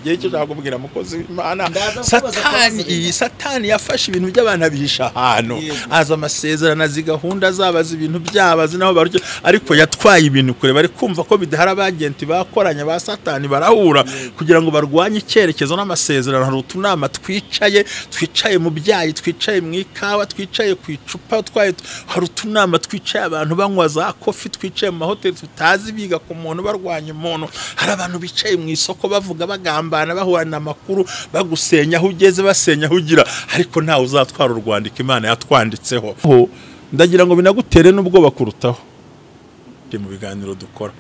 Gihe cyo kubwira mukozi w'Imana, Satani iyi Satani yafashe ibintu by'abantu abihisha ahantu, aza amasezerano, azi gahunda zabaza ibintu byabazi naho baryo, ariko yatwaye ibintu kure. Bari kumva ko bidahara, abagenti bakoranya ba Satani barahura kugira ngo barwanye icyerekezo n'amasezerano. Hari utunama twicaye mu byayi, twicaye mu ikawa, twicaye ku icupa, twaye hari utunama twicaye abantu banywa za coffee, twicaye mu mahoteli tutazi, biga ku muntu, barwanya umuntu. Hari abantu bicaye mu isoko bavuga, bagambana, bahorana amakuru, bagusenya aho ugeze, basenya aho ugira, ariko ntawe uzatwara urwandiko Imana yatwanditseho. Ndagira ngo binagutere n'ubwoba kurutaho mu biganiro dukora.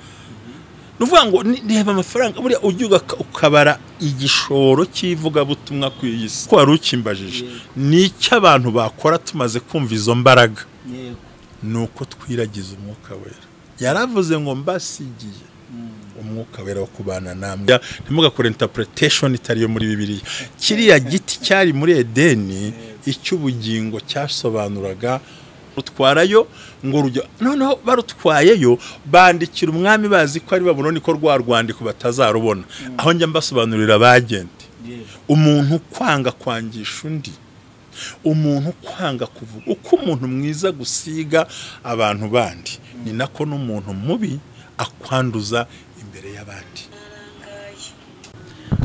Nuvuga ngo reba amafaranga buriya ujya ukabara igishoro cy'ivugabutumwa ku iyi si, ko wari ukimbajije ni icyo abantu bakora tumaze kumva izo mbaraga, ni uko twiragiza Umwuka Wera. Yaravuze ngo mbasigiye Umwuka Wera wo kubana namwe. Ntimugakore interpretation itari yo muri Bibiliya. Kiriya giti cyari muri Edeni icy'ubugingo cyasobanuraga rutwarayo ngo rujya, noneho barutwayeyo bandikira umwami bazi ko ari Babuloni, ko rwa rwandiko batazarubona. Aho njya mbasobanurira abagenti, umuntu kwanga kwangisha undi, umuntu kwanga kuvuga uko umuntu mwiza gusiga abantu bandi, ni nako n'umuntu mubi akwanduza imbere y'abandi.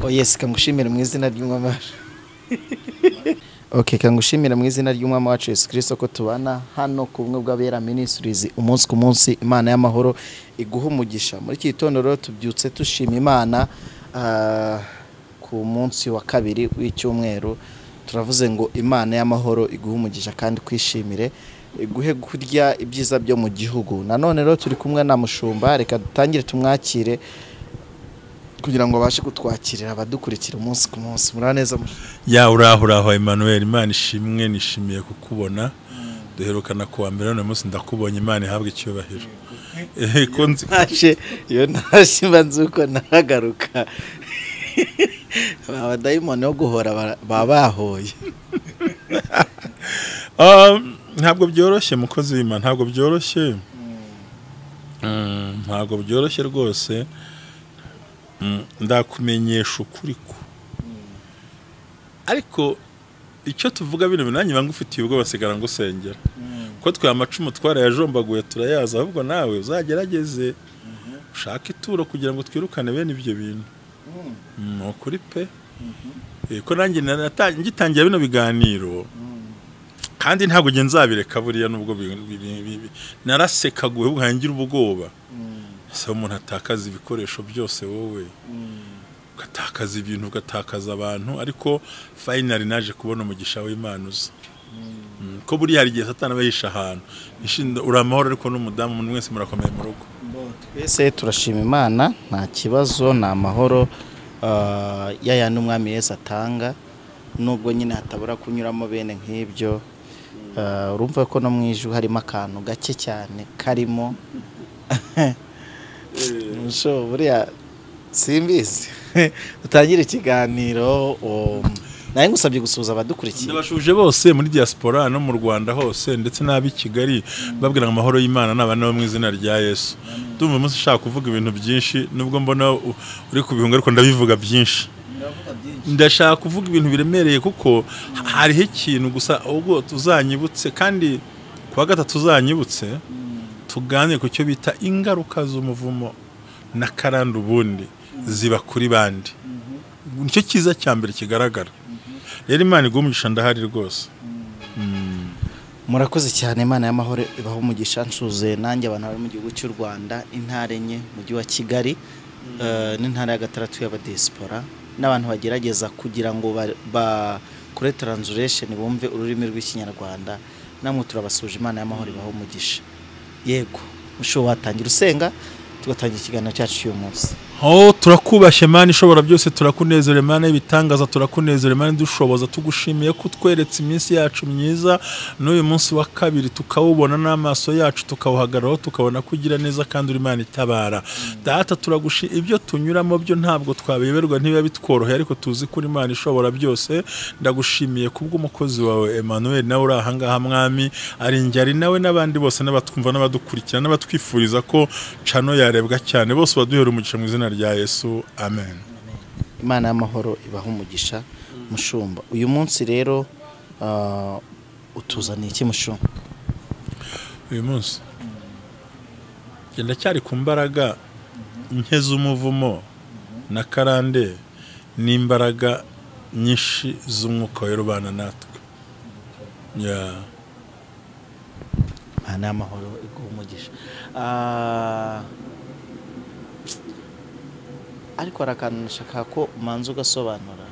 Oh yes, kangushimira mu izina ry'Umwami. Okay, kangushimira mu izina ry'Umwami wacu Yesu Kristo ko tubana hano ku bumwe bw'Abera Ministries umunsi ku munsi. Imana y'amahoro iguha umugisha. Muri iki gitondo rero tubyutse tushima Imana ku munsi wa kabiri w'icyumweru. Turavuze ngo Imana y'amahoro iguha umugisha kandi kwishimire, iguhe kurya ibyiza byo mu gihugu. Nanone rero turi kumwe na mushumba, reka dutangire tumwakire kugira ngo abashe kutwakirira abadukurikira umunsi ku munsi. Muraneza mushumba? Ya, uraho uraho Emmanuel, Imana ishimwe, nishimiye kukubona. Duherukana ku wa mbere, none munsi ndakubonye, Imana ihabwe icyubahiro. Konzi iyo ntashye mba nzi uko naragaruka. Abadayimoni yo guhora baba bahoye. Ntabwo byoroshye mukozi w'Imana, ntabwo byoroshye. Ntabwo byoroshye rwose. Ndakumenyesha ukuri ko, ariko icyo tuvuga bino binanyi bangufitiye ubwo basigara ngusengera, ko twe amacumu twarayajombaguye turayaza, ahubwo nawe uzagerageze ushake ituro kugira ngo twirukane bene ibyo bintu. Ukuri pe, ko nanjye ngitangira bino biganiro, kandi ntabwo nge nzabireka buriya, nubwo narasekaguye ngira ubwoba. Ese umuntu atakaza ibikoresho byose, wowe ugatakaza ibintu, ugatakaza abantu, ariko finally naje kubona umugisha w'Imana uza. Ko buriya hari igihe Satani aba yisha ahantu. Uri amahoro ariko n'umudamu mwese murakomeye mu rugo? Twese turashima Imana, nta kibazo, ni amahoro yaya n'Umwami Yesu atanga, nubwo nyine hatabura kunyuramo bene nk'ibyo. Urumva ko no mu ijuru harimo akantu gake cyane karimo. Musho buriya simbizi. Dutangire ikiganiro, naye ngusabye gusuhuza abadukurikiye. Ndabashuje bose muri diaspora no mu Rwanda hose, ndetse n'ab'i Kigali, babwira ngo amahoro y'Imana n'abana bo mu izina rya Yesu. Ndumva umunsi ushaka kuvuga ibintu byinshi, nubwo mbona uri kubihunga, ariko ndabivuga byinshi. Ndashaka kuvuga ibintu biremereye, kuko hariho ikintu gusa ubwo tuzanyibutse, kandi kuwa gatatu tuzanyibutse tuganire ku cyo bita ingaruka z'umuvumo na karande ubundi ziba kuri bandi. Nicyo cyiza cya mbere kigaragara. Rero Imana iguhe umugisha, ndahari rwose. Murakoze cyane, Imana y'amahoro ibahe umugisha. Nsuze nanjye abantu bari mu gihugu cy'u Rwanda, intara enye, mujyi wa Kigali, n'intara ya gatandatu y'abadiaspora, n'abantu bagerageza kugira ngo bakore translation bumve ururimi rw'Ikinyarwanda, namwe turabasuje, Imana y'amahoro ibahe umugisha. Yego, musho watangira usenga tugatangira ikiganiro cyacu cy'uyu munsi. Oh, turakubashye Mana ishobora byose, turakunezere Mana y'ibitangaza, turakunezere Mana dushoboza, tugushimiye ko utweretse iminsi yacu myiza n'uyu munsi wa kabiri tukawubona n'amaso yacu, tukawuhagararaho, tukabona kugira neza kandi uri Imana itabara. Data turagushimiye, ibyo tunyuramo byo ntabwo twabiyoberwa, ntibiba bitworoheye, ariko tuzi ko uri Imana ishobora byose. Ndagushimiye kubw'umukozi wawe Emmanuel, nawe uri aha ngaha Mwami, ari njyari nawe n'abandi bose n'abatwumva n'abadukurikira n'abatwifuriza ko cano yarebwa cyane, bose baduhere umugisha mu izina rya Yesu, amen. Imana y'amahoro ibaha umugisha. Mushumba, uyu munsi rero utuzaniye iki mushumba? Uyu munsi genda cyari ku mbaraga nke z'umuvumo na karande n'imbaraga nyinshi z'umwuka wera ubana natwe. Imana y'amahoro iguha umugisha. Ariko hari akantu nashaka ko umanza ugasobanura.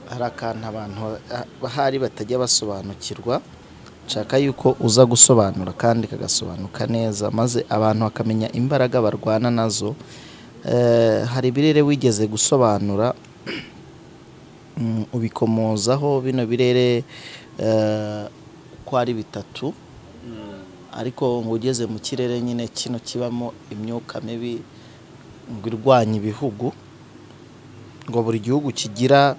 Hari akantu abantu bahari batajya basobanukirwa, nshaka yuko uza gusobanura kandi kagasobanuka neza, maze abantu bakamenya imbaraga barwana nazo. Hari ibirere wigeze gusobanura ubikomozaho, bino birere ko ari bitatu, ariko ngo ugeze mu kirere nyine kino kibamo imyuka mibi ngo irwanya ibihugu, ngo buri gihugu kigira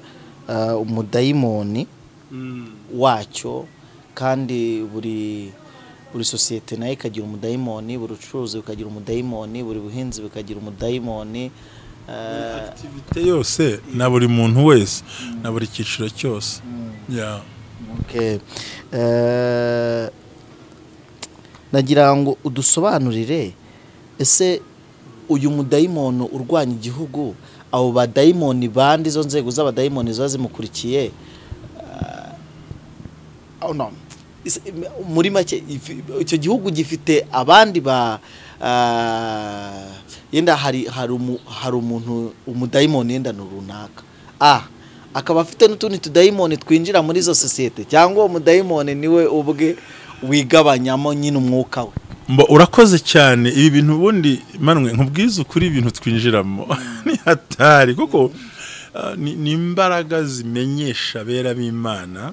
umudayimoni wacyo, kandi buri sosiyete nayo ikagira umudayimoni, buri bucuruzi bukagira umudayimoni, buri buhinzi bukagira umudayimoni, activité yose na buri muntu wese na buri cyiciro cyose. Okay. Nagira ngo udusobanurire, ese uyu mudayimoni urwanya igihugu, abo badayimoni bandi, izo nzego z'abadayimoni ziba zimukurikiye, no muri make icyo gihugu gifite abandi ba yenda hari umuntu umudayimoni yenda runaka akaba afite n'utundi tudayimoni twinjira muri izo sosiyete, cyangwa uwo mudayimoni niwe ubwe wigabanyamo nyine umwuka we? Urakoze cyane. Ibi bintu ubundi manwe nkubwiza ukuri, ibintu twinjiramo ni hatari, kuko ni imbaraga zimenyesha abera b'Imana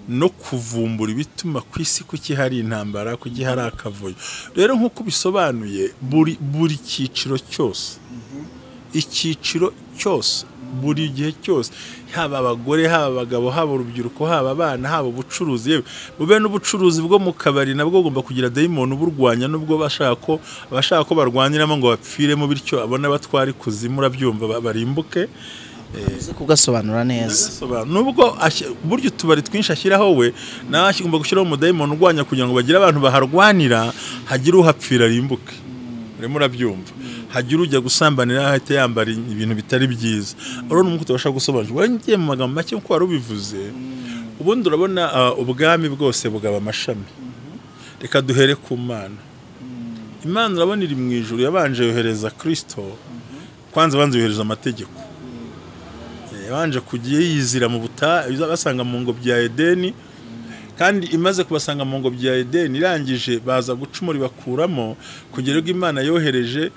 no kuvumbura ibituma ku isi kuki hari intambara, kuki hari akavuyo. Rero nk'uko bisobanuye, buri cyiciro cyose, icyiciro cyose, buri gihe cyose, haba abagore, haba abagabo, haba urubyiruko, haba abana, haba ubucuruzi, yewe bube n'ubucuruzi bwo mu kabari nabwo ugomba kugira dayimoni uburwanya, nubwo bashaka ko barwaniramo ngo bapfiremo, bityo abona batwari kuzimu, urabyumva, barimbuke. Kugasobanura neza. Nubwo buryo utubari twinshi ashyiraho we, nawe agomba gushyiraho umudayimoni urwanya kugira ngo bagire abantu baharwanira, hagire uhapfira arimbuke. Urimo urabyumva, hagira ujya gusambanira ahita yambara ibintu bitari byiza. Urabona umwuka utabasha gusobanukirwa. Ngiye mu magambo make nkuko wari ubivuze, ubundi urabona ubwami bwose bugaba amashami. Reka duhere ku Mana. Imana urabona iri mu ijuru, yabanje yohereza Kristo, kwanza abanza yohereza amategeko. Yabanje kugiye yizira mu butayu, basanga mu ngobyi ya Edeni, kandi imaze kubasanga mu ngobyi ya Edeni irangije baza gucumura bakuramo, kugera ubwo Imana yohereje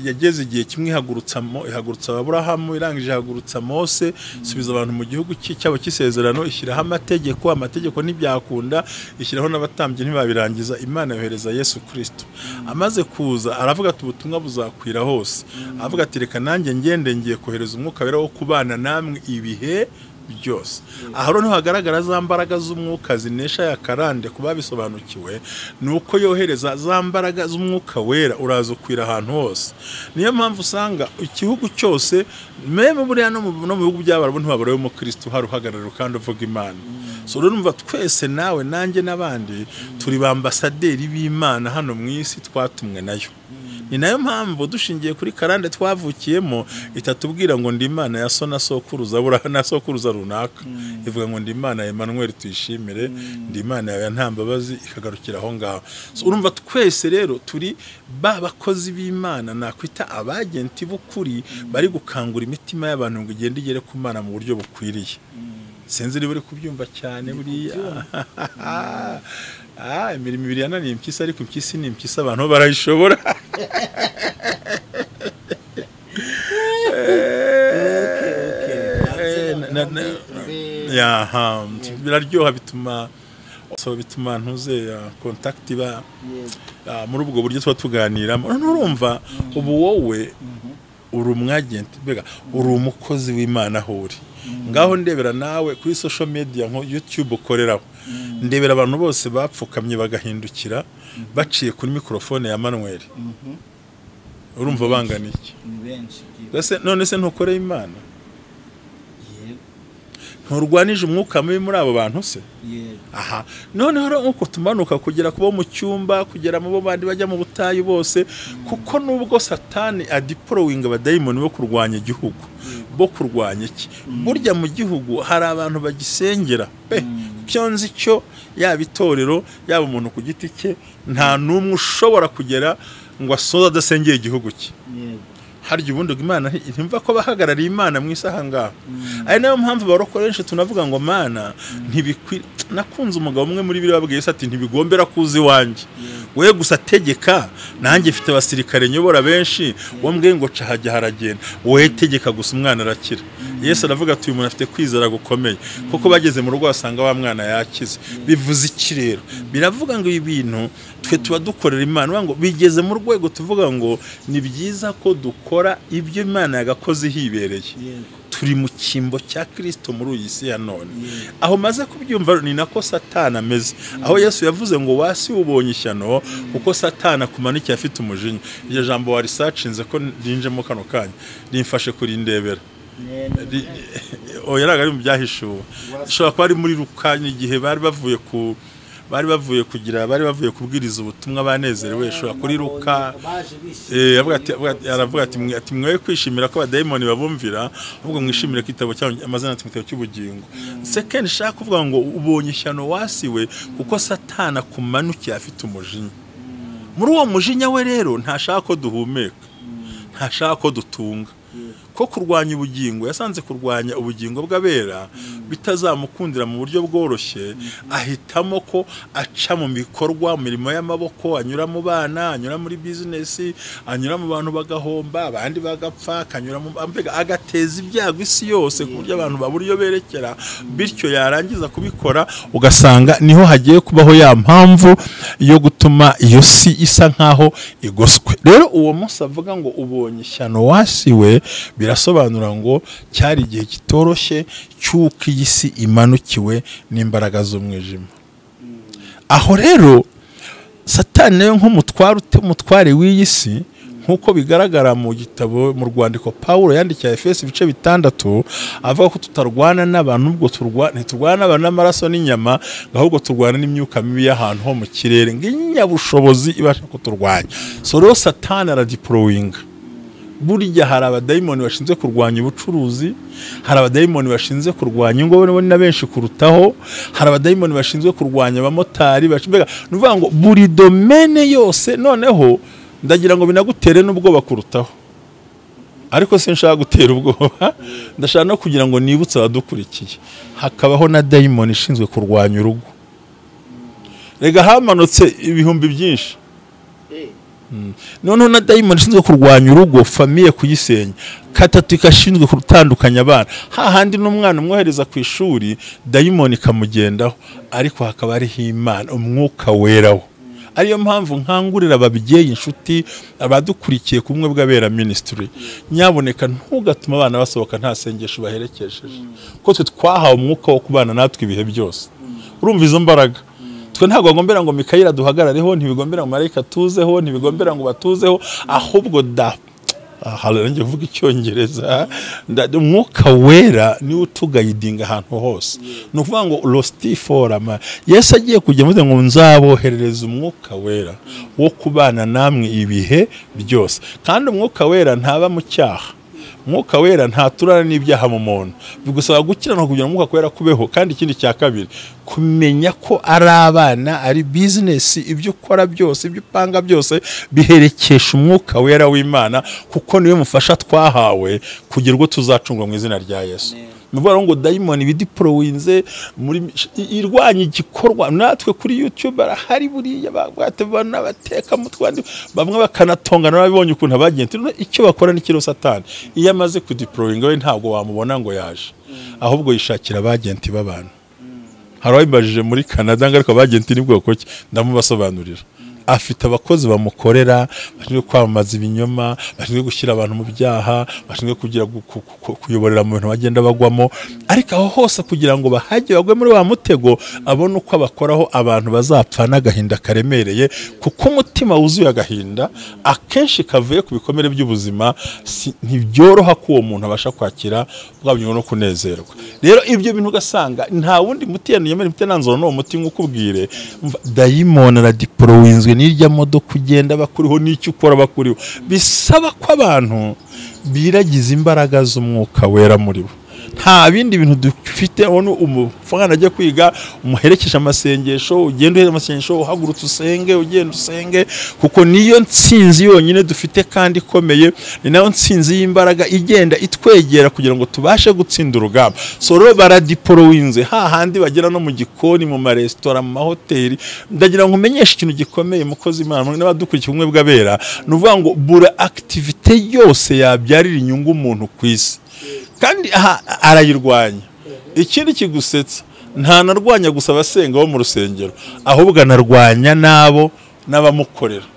yageze igihe kimwe ihagurutsa Aburahamu, irangije ihagurutsa Mose, subiza abantu mu gihugu cyabo cy'isezerano, ishyiraho amategeko, amategeko ntibyakunda, ishyiraho n'abatambyi ntibabirangiza, Imana yohereza Yesu Kristo. Amaze kuza aravuga ati ubutumwa buzakwira hose, avuga ati reka nanjye ngende, ngiye kohereza umwuka wera wo kubana namwe ibihe byose. Aha rero hagaragara za mbaraga z'umwuka zinesha ya karande ku babisobanukiwe, nuko yohereza za mbaraga z'umwuka wera uraza ukwira ahantu hose. Niyo mpamvu usanga igihugu cyose, meme buriya no mu bihugu by'Abarabu ntibabura mu Kristo hari uhagarara kandi uvuga Imana. So rero numva twese, nawe nanjye n'abandi, turi ba ambasaderi b'Imana hano mu isi, twatumwe nayo. Ni nayo mpamvu dushingiye kuri karande twavukiyemo itatubwira ngo ndi Imana ya so na sokuruza Aburahamu na sokuruza runaka, ivuga ngo ndi Imana ya Emmanuel tuyishimire, ndi Imana ya Ntambabazi, ikagarukira aho ngaho. So urumva twese rero turi ba bakozi b'Imana, nakwita abagenti b'ukuri, bari gukangura imitima y'abantu ngo igende igere ku Mana mu buryo bukwiriye. Sinzi niba uri kubyumva cyane buriya. Imirimo ibiri yananiye impyisi, ariko impyisi ni impyisi, abantu barayishobora. Biraryoha, bituma bituma ntuze contact iba muri ubwo buryo tuba tuganiramo. Urumva ubu wowe uri umwagenti, mbega uri umukozi w'Imana aho uri. Ngaho ndebera nawe kuri social media nko YouTube ukoreraho, ndebera abantu bose bapfukamye bagahindukira baciye kuri microphone ya Manuel. Urumva bangana iki? Ni benshi. None se ntukoreye Imana? Nturwanije umwuka mubi muri abo bantu se? Aha noneho nkuko tumanuka kugera kubo mu cyumba, kugera mu bo bandi bajya mu butayu bose, kuko nubwo Satani adiporowinga abadayimoni bo kurwanya igihugu, bo kurwanya iki, burya mu gihugu hari abantu bagisengera pe. Cyo nzi cyo, yaba itorero yaba umuntu ku giti cye, nta n'umwe ushobora kugera ngo asoze adasengeye igihugu cye. Harya ubundi Imana ntimva ko bahagarariye Imana mu isaha ngaho. Ari nayo mpamvu barokore benshi tunavuga ngo Mana ntibikwi. Nakunze umugabo umwe muri biri babwiye ati ntibigombera kuza iwanjye, we gusa tegeka, nanjye mfite abasirikare nyobora benshi, wambwiye ngo ca hajya haragenda, we tegeka gusa umwana arakira. Yesu aravuga ati uyu muntu afite kwizera gukomeye, kuko bageze mu rugo basanga wa mwana yakize. Bivuze iki rero? Biravuga ngo ibi bintu twe tuba dukorera Imana, ngo bigeze mu rwego tuvuga ngo ni byiza ko dukora ibyo Imana yagakoze hibereye. Turi mu cyimbo cya Kristo muri iyi si ya none. Aho maze kubyumva ni nako Satani ameze. Aho Yesu yavuze ngo wasi ubonye ishyano kuko Satani akumanukiye afite umujinya. Iryo jambo warisacinze ko rinjemo kano kanya rimfashe kurindebera. Oya ari mu byahishuwe. Ishobora kuba ari muri Luka igihe bari bavuye ku bari bavuye kugira bari bavuye kubwiriza ubutumwa banezerewe, ishobora kuri Luka aravuga ati mwe kwishimira ko abadayimoni babumvira, ahubwo mwishimire ko igitabo cyanyu amazina y'igitabo cy'ubugingo. Second shaka kuvuga ngo ubonye ishyano wasiwe kuko Satani akumanukiye afite umujinya. Muri uwo mujinya we rero ntashaka ko duhumeka, ntashaka ko dutunga. Ko kurwanya ubugingo, yasanze kurwanya ubugingo bw'abera bitazamukundira mu buryo bworoshye, ahitamo ko aca mu bikorwa, mu mirimo y'amaboko, anyura mu bana, anyura muri business, anyura mu bantu bagahomba, abandi bagapfa, akanyura mu mbega agateza ibyago isi yose ku buryo abantu babura iyo berekera. Bityo yarangiza kubikora ugasanga niho hagiye kubaho ya mpamvu yo gutuma iyo si isa nkaho igoswe. Rero uwo munsi avuga ngo ubonye ishyano wasiwe, birasobanura ngo cyari igihe kitoroshye cy'uko iyi si imanukiwe n'imbaraga z'umwijima. Aho rero Satani nawe nk'umutware w'iyi si, nk'uko bigaragara mu gitabo mu rwandiko Paulo yandikiye Efeso ibice 6, avuga ko tutarwana n'abantu, ubwo ntiturwana n'abantu n'amaraso n'inyama, ahubwo turwana n'imyuka mibi y'ahantu ho mu kirere, ng'inyabushobozi ibasha kuturwanya. So rero Satani aradiporowinga. Burya hari abadayimoni bashinzwe kurwanya ubucuruzi, hari abadayimoni bashinzwe kurwanya ingo na benshi kurutaho, hari abadayimoni bashinzwe kurwanya abamotari, mbega nuvuga ngo buri domene yose. Noneho ndagira ngo binagutere n'ubwoba kurutaho, ariko sinshaka gutera ubwoba, ndashaka no kugira ngo nibutse abadukurikiye, hakabaho na dayimoni ishinzwe kurwanya urugo. Rega hamanutse ibihumbi byinshi. Noneho na dayimoni ishinzwe kurwanya urugo, famiye kuyisenya, katatu ikashinzwe gutandukanya abana, hahandi n'umwana umwohereza ku ishuri dayimoni ikamugendaho, ariko hakaba hariho Imana, umwuka weraho. Ariyo mpamvu nkangurira ababyeyi, inshuti, abadukurikiye kumwe bw'abera ministry, nyaboneka ntugatuma abana basohoka nta sengesho baherekesheje, kuko twe twahawe umwuka wo kubana natwe ibihe byose. Urumva izo mbaraga? Twe ntabwo bagombera ngo Mikayira duhagarareho, ntibigombera ngo marayika tuzeho, ntibigombera ngo batuzeho, ahubwo da ngiye kuvuga icyongereza, umwuka wera niwe utugayidinga ahantu hose. Ni ukuvuga ngo rostiforama Yesu agiye kujya muze ngo nzaboherereza umwuka wera wo kubana namwe ibihe byose. Kandi umwuka wera ntaba mu cyaha, umwuka wera ntaturana n'ibyaha mu muntu, bigusaba gukiranuka kugira ngo umwuka wera kubeho. Kandi ikindi cya kabiri, kumenya ko ari abana, ari business, ibyo ukora byose, ibyo upanga byose biherekesha umwuka wera w'Imana, kuko niwe mufasha twahawe kugira ngo tuzacungwa mu izina rya Yesu. Nuvuga ngo dayimoni bidiporowinze muri irwanya igikorwa. Natwe kuri YouTube arahari buriya bagwate bana bateka mutwandi, bamwe bakanatongana babibonye ukuntu abagenti icyo bakora ni kiro Satani. Iyo amaze kudiporowinga we ntabwo wamubona ngo yaje, ahubwo yishakira abagenti b'abantu. Hari abibajije muri Canada ngo ariko abagenti ni bwoko ki, ndamubasobanurira. Afite abakozi bamukorera bashinzwe kwamamaza ibinyoma, bashinzwe gushyira abantu mu byaha, bashinzwe kugira kuyoborera mu bintu bagenda bagwamo. Ariko aho hose kugira ngo bahajye bagwe muri wa mutego, abone uko abakoraho abantu bazapfa n'agahinda karemereye, kuko umutima wuzuye agahinda akenshi kavuye ku bikomere by'ubuzima. Ntibyoroha ko uwo muntu abasha kwakira bwa bugingo no kunezerwa. Rero ibyo bintu ugasanga nta wundi muti yaniyemera mfite nanzoro n'uwo muti nkukubwire. Dayimoni aradiporowinzwe n'irya modoka ugenda bakuriho n'icyo ukora bakuriho. Bisaba ko abantu biragiza imbaraga z'umwuka wera muri bo. Nta bindi bintu dufite. Ubona umufana ajya kwiga, umuherekesha amasengesho, ugenda uhere amasengesho, uhagurutse usenge, ugenda usenge, kuko niyo ntsinzi yonyine dufite kandi ikomeye, ni nayo ntsinzi y'imbaraga igenda itwegera kugira ngo tubashe gutsinda urugamba. So rero baradiporowinze hahandi bagera no mu gikoni, mu maresitora, mu mahoteli. Ndagira ngo umenyeshe ikintu gikomeye mukozi Imana n'abadukurikiye ubumwe bw'abera, ni ukuvuga ngo bura activité yose yabyarira inyungu umuntu ku isi, kandi aha arayirwanya. Ikindi kigusetsa, ntanarwanya gusa abasenga bo mu rusengero, ahubwo anarwanya nabo n'abamukorera.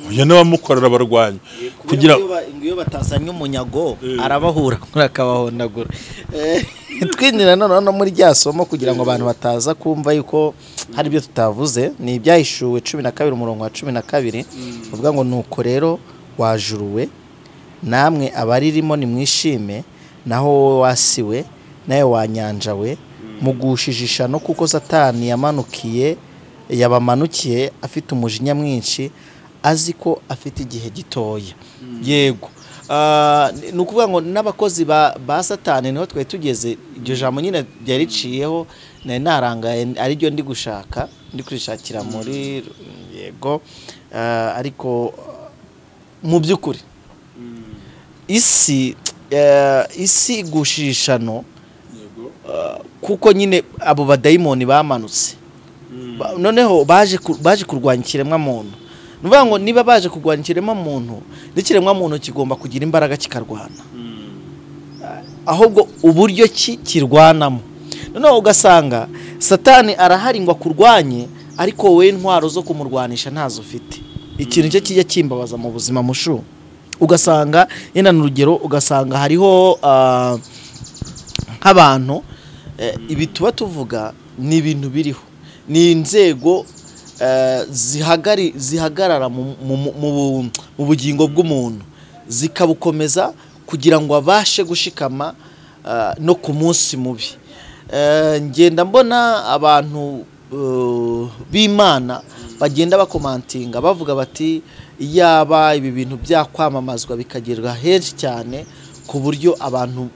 Uyu n'abamukorera barwanya kugira iyo batazanye umunyago arabahura akabahondagura. Twinjira none muri rya somo kugira ngo abantu bataza kumva yuko hari ibyo tutavuze. Ni ibyahishuwe 12 umurongo wa 12 uvuga ngo nuko rero wajuruwe namwe abaririmo nimwishime, naho wowe wasiwe nawe wanyanjawe mugushijisha no kuko Satani yabamanukiye afite umujinya mwinshi, azi ko afite igihe gitoya. Yego, ni ukuvuga ngo n'abakozi ba Satani niho twari tugeze. Iryo jambo nyine ryariciyeho, nari narangaye ari ryo ndi gushaka, ndi kurishakira muri yego. Ariko mu by'ukuri isi igushishano, kuko nyine abo badayimoni bamanutse noneho baje kurwanya ikiremwa muntu. Nuvuga ngo niba baje kurwanya ikiremwa muntu, n'ikiremwa muntu kigomba kugira imbaraga kikarwana, ahubwo uburyo kirwanamo. Noneho ugasanga Satani arahari ngo akurwanye, ariko wowe intwaro zo kumurwanisha ntazo ufite. Ikintu cyo kijya kimbabaza mu buzima mushu, ugasanga yenda n'urugero, ugasanga hariho nk'abantu ibi tuba tuvuga ni ibintu biriho, ni inzego zihagarara mu bugingo bw'umuntu, zikabukomeza kugira ngo abashe gushikama no ku munsi mubi. Ngenda mbona abantu b'Imana bagenda bakomantinga bavuga bati yaba ibi bintu byakwamamazwa bikagerwa henshi cyane, ku buryo abantu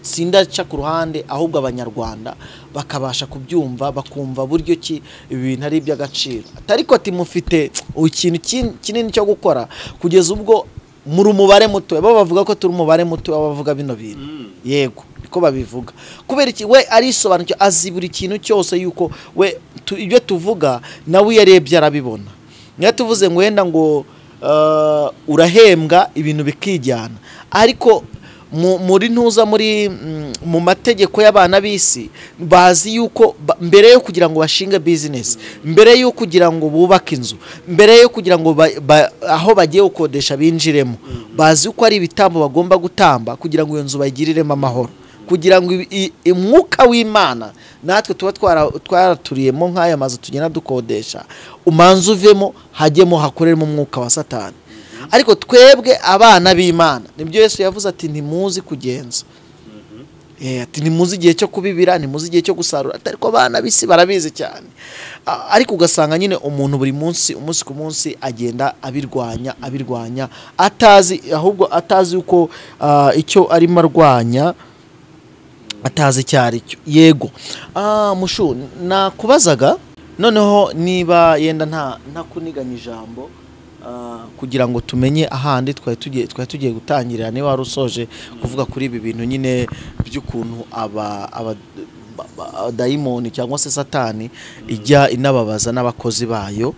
sindaca ku ruhande, ahubwo abanyarwanda bakabasha kubyumva, bakumva buryo ki ibi bintu ari iby'agaciro. Ariko ati mufite ikintu kinini cyo gukora kugeza ubwo muri umubare muto, bo bavuga ko turi umubare muto bavuga bino bintu. Yego, niko babivuga. Kubera iki? We arisobanukiwe, azi buri kintu cyose yuko we ibyo tuvuga nawe yarebye arabibona. Niyo tuvuze ngo wenda ngo urahembwa ibintu bikijyana, ariko muri ntuza muri mu mategeko y'abana b'isi bazi yuko mbere yo kugira ngo bashinge business, mbere yo kugira ngo bubake inzu, mbere yo kugira ngo aho bagiye gukodesha binjiremo, bazi uko ari ibitambo bagomba gutamba kugira ngo iyo nzu bayigiriremo amahoro, kugira ngo umwuka w'Imana natwe tuba twaraturiyemo nk'aya mazu tugenda dukodesha, umanze uvemo hajyemo hakoreremo umwuka wa Satani. Ariko twebwe abana b'Imana, nibyo Yesu yavuze ati ntimuzi kugenza, ati ntimuzi igihe cyo kubibira, ntimuzi igihe cyo gusarura, ariko abana b'isi barabizi cyane. Ariko ugasanga nyine umuntu buri munsi, umunsi ku munsi agenda abirwanya atazi, ahubwo atazi uko icyo arimo arwanya, atazi cyari cyo. Yego, mushu nakubazaga noneho niba yenda nta kuniganya ijambo kugira ngo tumenye ahandi twari tugiye gutangirira, niba wari usoje kuvuga kuri ibi bintu nyine by'ukuntu aba dayimoni cyangwa se Satani ijya inababaza n'abakozi bayo,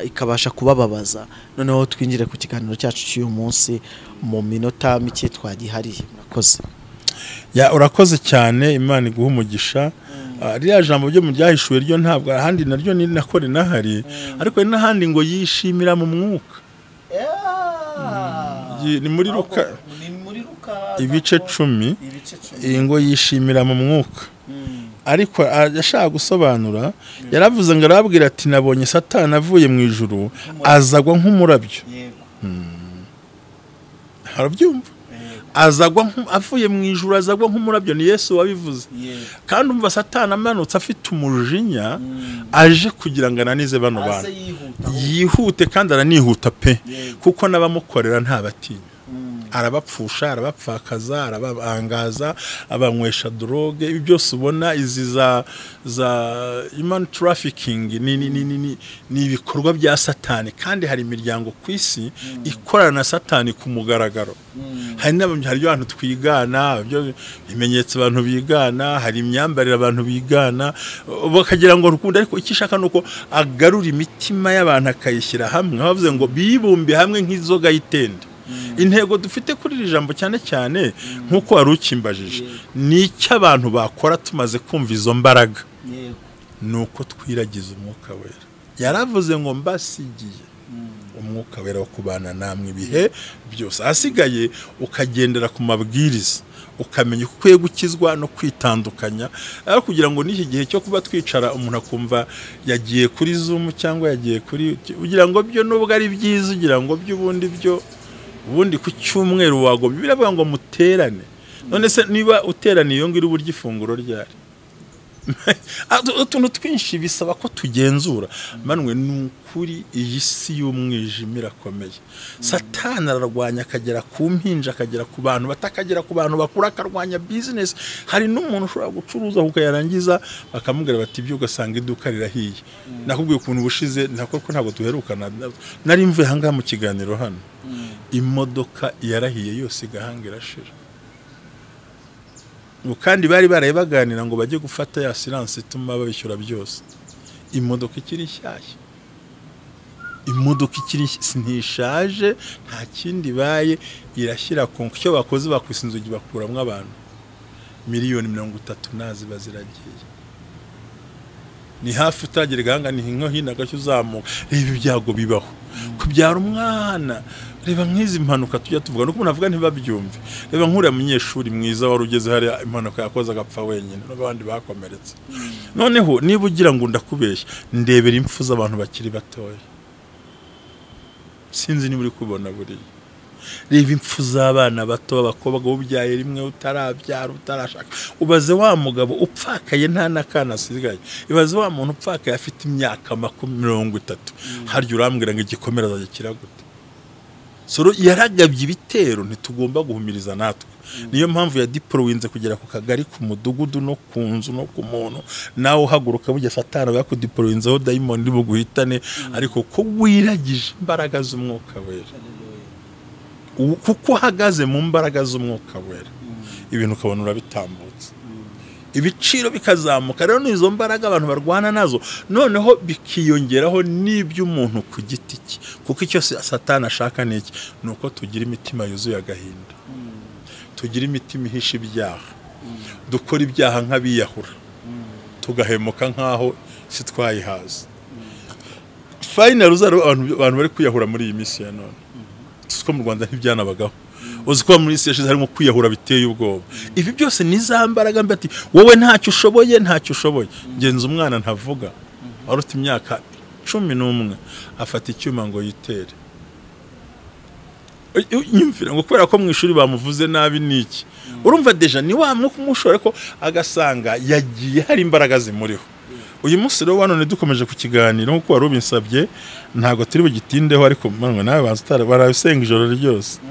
ikabasha kubababaza. Noneho twinjire ku kiganiro cyacu cy'uyu munsi mu minota mike twagihariye. Murakoze. Ya, urakoze cyane, Imana iguhe umugisha. Ririya jambo ryo mu Byahishuwe ryo ntabwo ahandi naryo ni nako rinahari, ariko n'ahandi ngo yishimira mu mwuka. Ni muri Luka ibice 10, ngo yishimira mu mwuka. Ariko ashaka gusobanura yaravuze ngo arabwira ati nabonye Satani avuye mu ijuru azagwa nk'umurabyo. Harabyumva, azagwa avuye mu ijuru azagwa nk'umurabyo, ni Yesu wabivuze. Kandi umva Satani amanutse afite umujinya aje kugira ngo ananize bano bantu, yihute kandi aranihuta pe, kuko n'abamukorera ntabatinya. Arabapfusha, arabapfakaza, arababangaza, abanywesha droge, ibi byose ubona izi za human trafficking ni ibikorwa bya Satani. Kandi hari imiryango ku isi ikorana na Satani ku mugaragaro. Hari n'abantu twigana, ibimenyetso abantu bigana, hari imyambarire abantu bigana, bakagira ngo rukundo, ariko icyo ishaka nuko agarura imitima y'abantu akayishyira hamwe. Bavuze ngo bibumbe hamwe nk'inzoga y'itende. Intego dufite kuri iri jambo cyane cyane nk'uko wari ukimbajije, ni icyo abantu bakora tumaze kumva izo mbaraga, ni uko twiragiza umwuka wera. Yaravuze ngo mbasigiye umwuka wera wo kubana namwe ibihe byose. Ahasigaye ukagendera ku mabwiriza, ukamenya uko ukwiye gukizwa no kwitandukanya, aho kugira ngo n'iki gihe cyo kuba twicara umuntu akumva yagiye kuri Zoom cyangwa yagiye kuri, ugira ngo byo nubwo ari byiza, ugira ngo by'ubundi byo ubundi ku cyumweru wagomye biravuga ngo muterane. None se niba uteraniye iyo ngira uburyo ifunguro ryari? Utuntu twinshi bisaba ko tugenzura. Manwe nukuri iyi si y'umwijima irakomeye. Satani ararwanya akagera ku mpinja, akagera ku bantu batakagera ku bantu bakura, akarwanya business. Hari n'umuntu ushobora gucuruza ukayarangiza bakamubwira bati ibyo, ugasanga iduka rirahiye. Nakubwiye ukuntu ubushize nako ko ntabwo duherukana, nari mvuye ahangaha mu kiganiro hano, imodoka yarahiye yose igahanga irashira. Kandi bari baraye baganira ngo bajye gufata ya silence ituma babishyura byose. Imodoka ikiri nshyashya, imodoka ikiri ntishaje, nta kindi baye, irashyira ku cyo bakoze, bakwisa inzugi bakuramwo abantu 30 miliyoni nazi baziragiye. Ni hafi utagira gahanga, ni nko hino agashyo uzamuka. Reba ibyago bibaho kubyara umwana, reba nk'izi mpanuka tujya tuvuga nuko umuntu avuga ntibabyumve. Reba nk'uriya munyeshuri mwiza wari ugeze hariya impanuka yakoze agapfa wenyine n'abandi bakomeretse. Noneho niba ugira ngo ndakubeshya, ndebera impfu z'abantu bakiri batoya, sinzi niba uri kubona buriya. Reba impfu z'abana bato b'abakobwa ubyaye rimwe, utarabyara, utarashaka. Ubaze wa mugabo upfakaye nta n'akana asigaye, ibaze wa muntu upfakaye afite imyaka 30, harya urambwira ngo igikomere azajya kiragute? Soro yaragabye ibitero, ntitugomba guhumiriza natwe. Niyo mpamvu ya dipolowinze kugera ku kagari, ku mudugudu, no ku nzu, no ku muntu. Nawe uhaguruka bujya Satani yakudipolowinzeho dayimoni iri buguhitane, ariko ko wiragije imbaraga z'umwuka wera, kuko uhagaze mu mbaraga z'umwuka wera, ibintu ukabona urabitambutse, ibiciro bikazamuka. Rero n'izo mbaraga abantu barwana nazo, noneho bikiyongeraho n'iby'umuntu ku giti cye, kuko icyo Satani ashaka ni iki? Ni uko tugira imitima yuzuye agahinda, tugira imitima ihisha ibyaha, dukora ibyaha nk'abiyahura, tugahemuka nk'aho si twayihaza. Final uzaro abantu bari kwiyahura muri iyi minsi ya none, ko mu Rwanda ntibyanabagaho. Uzi ko muri isi yashize harimo kwiyahura biteye ubwoba. Ibi byose ni za mbaraga mbi, ati wowe ntacyo ushoboye, ntacyo ushoboye. Ngenza umwana ntavuga wari ufite imyaka 11 afata icyuma ngo yitere. Nyumvira ngo kubera ko mu ishuri bamuvuze nabi niki. Urumva déjà ni wa mwuka umushora, ko agasanga yagiye hari imbaraga zimuriho. Uyu munsi rero none dukomeje ku kiganiro nk'uko wari ubinsabye, ntabwo turi bugitindeho, ariko manwe nawe banza utara barabisenga ijoro ryose,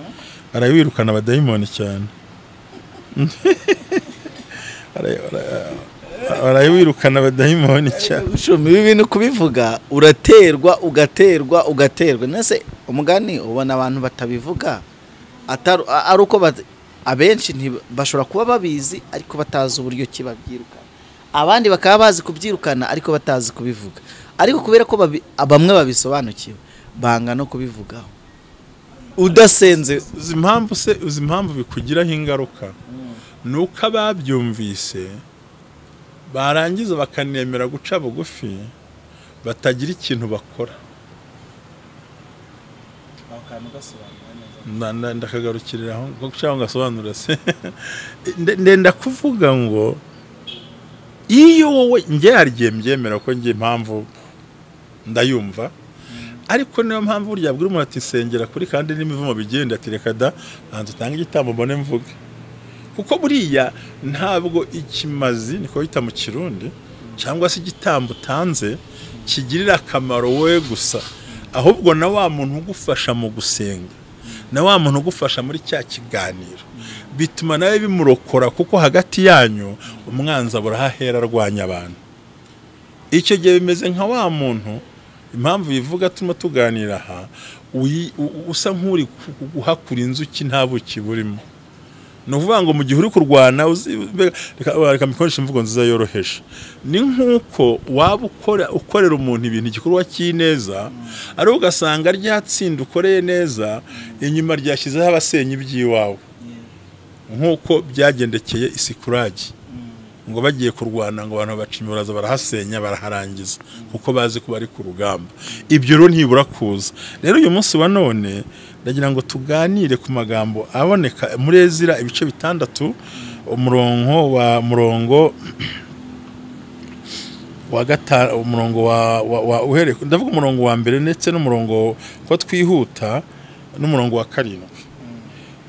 barabirukana abadayimoni cyane, barabirukana abadayimoni cyane. Ushumi, ibi bintu kubivuga uraterwa, ugaterwa, ugaterwa. Nese umugani ubona abantu batabivuga atari ari uko abenshi bashobora kuba babizi ariko batazi uburyo ki babyirukana, abandi bakaba bazi kubyirukana ariko batazi kubivuga, ariko kubera ko bamwe babisobanukiwe banga no kubivugaho udasenze. Uzi impamvu se? Uzi impamvu bikugiraho ingaruka? Ni uko ababyumvise Barangiza bakanemera guca bugufi batagira ikintu bakora. Ndakagarukirira aho ngo ngasobanura se. Ndenda kuvuga ngo iyo wowe nge harigiye mbyemera ko nge impamvu ndayumva, ariko niyo mpamvu burya bwira umuntu ati sengera kuri kandi n'imivumo bigenda ati reka da banza utange igitambo mbone mvuge. Kuko buriya ntabwo ikimazi niko bita mu Kirundi cyangwa se igitambo utanze kigirira akamaro wowe gusa, ahubwo na wa muntu ugufasha mu gusenga, na wa muntu ugufasha muri cya kiganiro, bituma nawe bimurokora, kuko hagati yanyu umwanzi abura ahera arwanya abantu. Icyo gihe bimeze nka wa muntu, impamvu bivuga turimo tuganira aha, usa nk'uri guhakura inzuki nta buki burimo. Ni ukuvuga ngo mu gihe uri kurwana, reka mbikoreshe imvugo nziza yoroheje, ni nk'uko waba ukorera umuntu ibintu igikorwa cy'ineza, ariko ugasanga ryatsinda ukoreye neza, inyuma ryashyizeho abasenyi by'iwawe, nk'uko byagendekeye Isikuragi. Ngo bagiye kurwana ngo abantu baca imiburaza barahasenya baraharangiza, kuko bazi ko bari ku rugamba. Ibyo rero ntibura kuza. Rero uyu munsi wa none ndagira ngo tuganire ku magambo aboneka muri Ezira ibice 6, umurongo wa murongo wa gatanu, umurongo wa uhere, ndavuga umurongo wa mbere ndetse n'umurongo ko twihuta n'umurongo wa 7.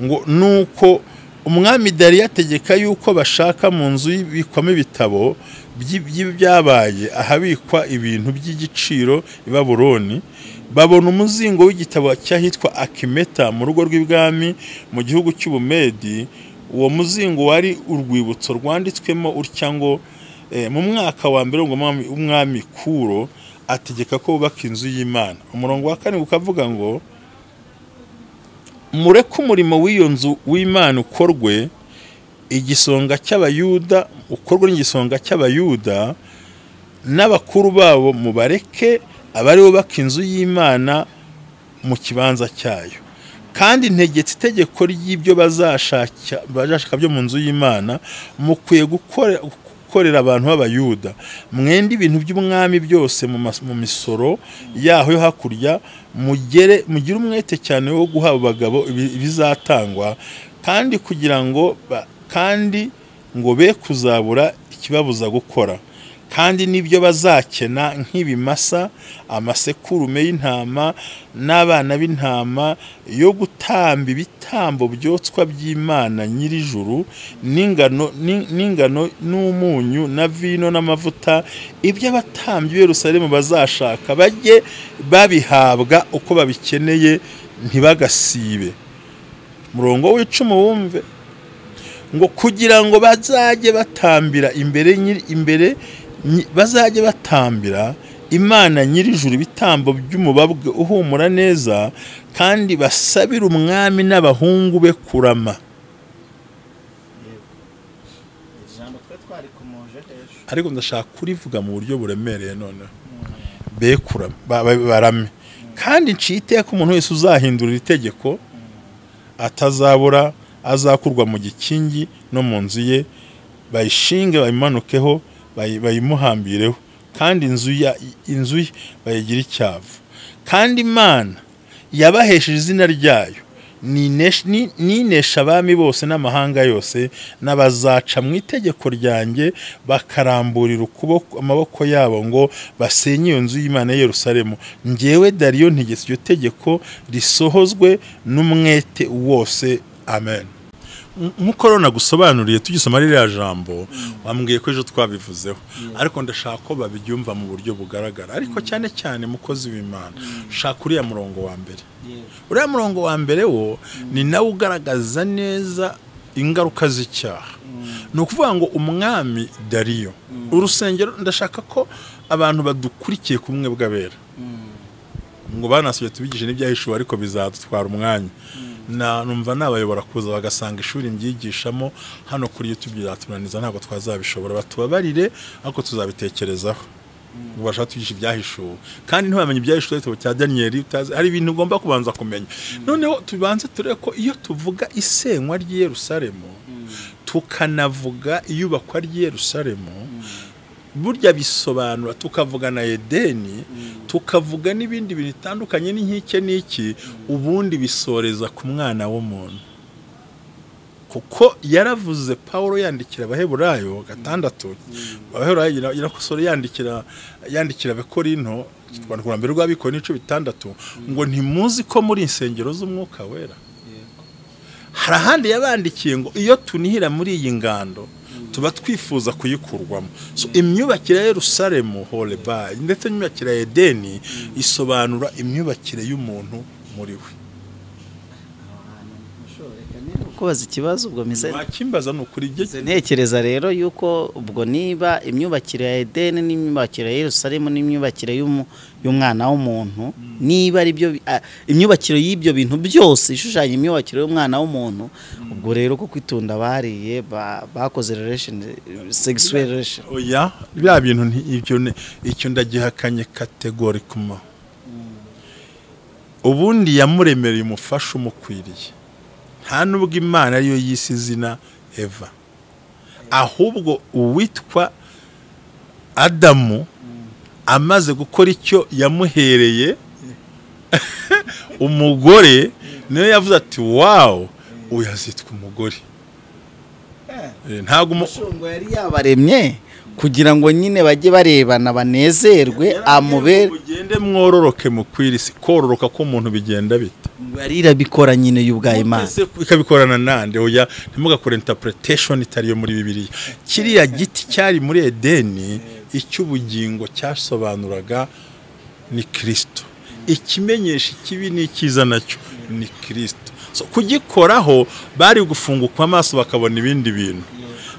Ngo nuko umwami Dariyo ategeka yuko bashaka mu nzu y'ibikwamo ibitabo by'ibyabaye ahabikwa ibintu by'igiciro i Babuloni, babona umuzingo w'igitabo cyahitwa Akimeta mu rugo rw'ibwami mu gihugu cy'Ubumedi. Uwo muzingo wari urwibutso rwanditswemo utya ngo mu mwaka wa mbere w'umwami Kuro ategeka ko bubaka inzu y'Imana. Umurongo wa 4 ukavuga ngo mureke umurimo w'iyo nzu w'Imana ukorwe igisonga cy'Abayuda, ukorwe n'igisonga cy'Abayuda n'abakuru babo, mubareke abari bubaka inzu y'Imana mu kibanza cyayo. Kandi ntegetse itegeko ry'ibyo bazashaka byo mu nzu y'Imana, mukwiye gukorera abantu b'Abayuda, mwende ibintu by'umwami byose mu misoro yaho yo hakurya, mugire umwete cyane wo guha abagabo ibizatangwa, kandi kugira ngo kandi ngo be kuzabura ikibabuza gukora. Kandi nibyo bazakena nk'ibimasa, amasekurume y'intama n'abana b'intama yo gutamba ibitambo byotswa by'Imana nyir'ijuru, n'ingano n'umunyu na vino n'amavuta, ibyo abatambyi b'i Yerusalemu bazashaka bajye babihabwa uko babikeneye ntibagasibe. Murongo w'icumi wumve ngo kugira ngo bazajye batambira imbere bazajye batambira Imana nyir'ijuru ibitambo by'umubabwe uhumura neza, kandi basabira umwami n'abahungu be kurama. Ariko ndashaka kurivuga mu buryo buremereye noneho, be kurama barame. Kandi nciye iteka umuntu wese uzahindura itegeko atazabura, azakurwa mu gikingi no mu nzu ye, bayishinge bayimanukeho, bayimuhambireho, kandi inzu ye bayigira icyavu. Kandi Imana yabahesheje izina ryayo, ninesha abami bose n'amahanga yose, n'abazaca mu itegeko ryanjye bakaramburira ukuboko amaboko yabo ngo basenye iyo nzu y'Imana ya Yerusalemu. Njyewe Dariyo ntegetse iryo tegeko risohozwe n'umwete wose. Amen. Nkuko rero nagusobanuriye tugisoma ririya jambo, wambwiye ko ejo twabivuzeho, ariko ndashaka ko babibyumva mu buryo bugaragara, ariko cyane cyane mukozi w'Imana, shaka uriya murongo wa mbere. Uriya murongo wa mbere wo ni nawe ugaragaza neza ingaruka z'icyaha. Ni ukuvuga ngo umwami Dariyo, urusengero, ndashaka ko abantu badukurikiye kumwe bw'abera, ngo banasuye tubigishe n'ibyahishuwe, ariko bizadutwara umwanya. Numva nabayobora kuza bagasanga ishuri mbyigishamo hano kuri YouTube byatunaniza, ntabwo twazabishobora, batubabarire, ariko tuzabitekerezaho. Ngo bashaka tugisha ibyahishuwe, kandi ntibamenye ibyahishuwe igitabo cya Daniel, utazi hari ibintu ugomba kubanza kumenya. Noneho tubanze turebe ko iyo tuvuga isenywa ry'i Yerusalemu, tukanavuga iyubakwa ry'i Yerusalemu, Burya bisobanura tukavuga na Edeni, tukavuga n'ibindi bintu bitandukanye n'inkike n'iki, ubundi bisoreza ku mwana w'umuntu. Kuko yaravuze Paulo yandikira Abaheburayo 6, Abaheburayo irakosora yandikira Abakorinto, rwa mbere rw'Abakorinto 6, ngo ntimuzi ko muri insengero z'umwuka wera. Hari ahandi yabandikiye ngo iyo tunihira muri iyi ngando tuba twifuza kuyikurwamo. So imyubakire ya Yerusalemu Horebai ndetse n'imyubakire ya Edeni isobanura imyubakire y'umuntu muri we. Kubaza ikibazo ubwo mize wakimbaza no kuri ibyo ntekereza rero yuko ubwo niba imyubakire ya Edeni n'imyubakire ya Yerusalemu n'imyubakire y'umwana w'umuntu, niba ari byo imyubakire y'ibyo bintu byose ishushanya imyubakire y'umwana w'umuntu, ubwo rero ko kwitunda bariye bakoze relation sexual relation. Oya, bya bintu ibyo icyo ndagihakanye categorically. Ubundi yamuremereye umufasha umukwiriye. Nta nubwo Imana ariyo yise izina Eva, ahubwo uwitwa Adamu amaze gukora icyo yamuhereye umugore, niyo yavuze ati wow, uyu azitwa umugore. Ntago umushongo yari yabaremye kugira ngo nyine bajye barebana banezerwe, amubere ugende mwororoke mukwirisi. Kororoka ko umuntu bigenda bite? Barira bikora nyine y'ubwa Imana ikabikorana nande? Oya, ntimugakore interpretation itari yo muri Bibiliya. Kiriya giti cyari muri Edeni icy'ubugingo cyasobanuraga ni Kristo, ikimenyesha ikibi n'ikiza nacyo ni Kristo. So kugikoraho bari gufunguka amaso bakabona ibindi bintu.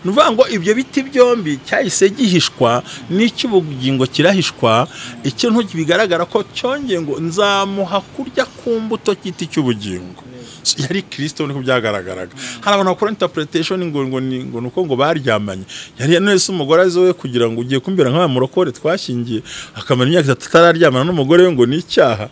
Nuvuga ngo ibyo biti byombi cyahise gihishwa n'icy'ubugingo kirahishwa, ikintu bigaragara ko cyongeye ngo nzamuha kurya ku mbuto cy'igiti cy'ubugingo. Yari Kristo niko byagaragaraga. Hari abantu bakora interpretation ngo ngo ngo nuko ngo baryamanye. Yari nese umugore azowe kugira ngo ugiye kumbera nka murokore twashingiye akamara imyaka 3 atararyamana n'umugore we ngo ni icyaha.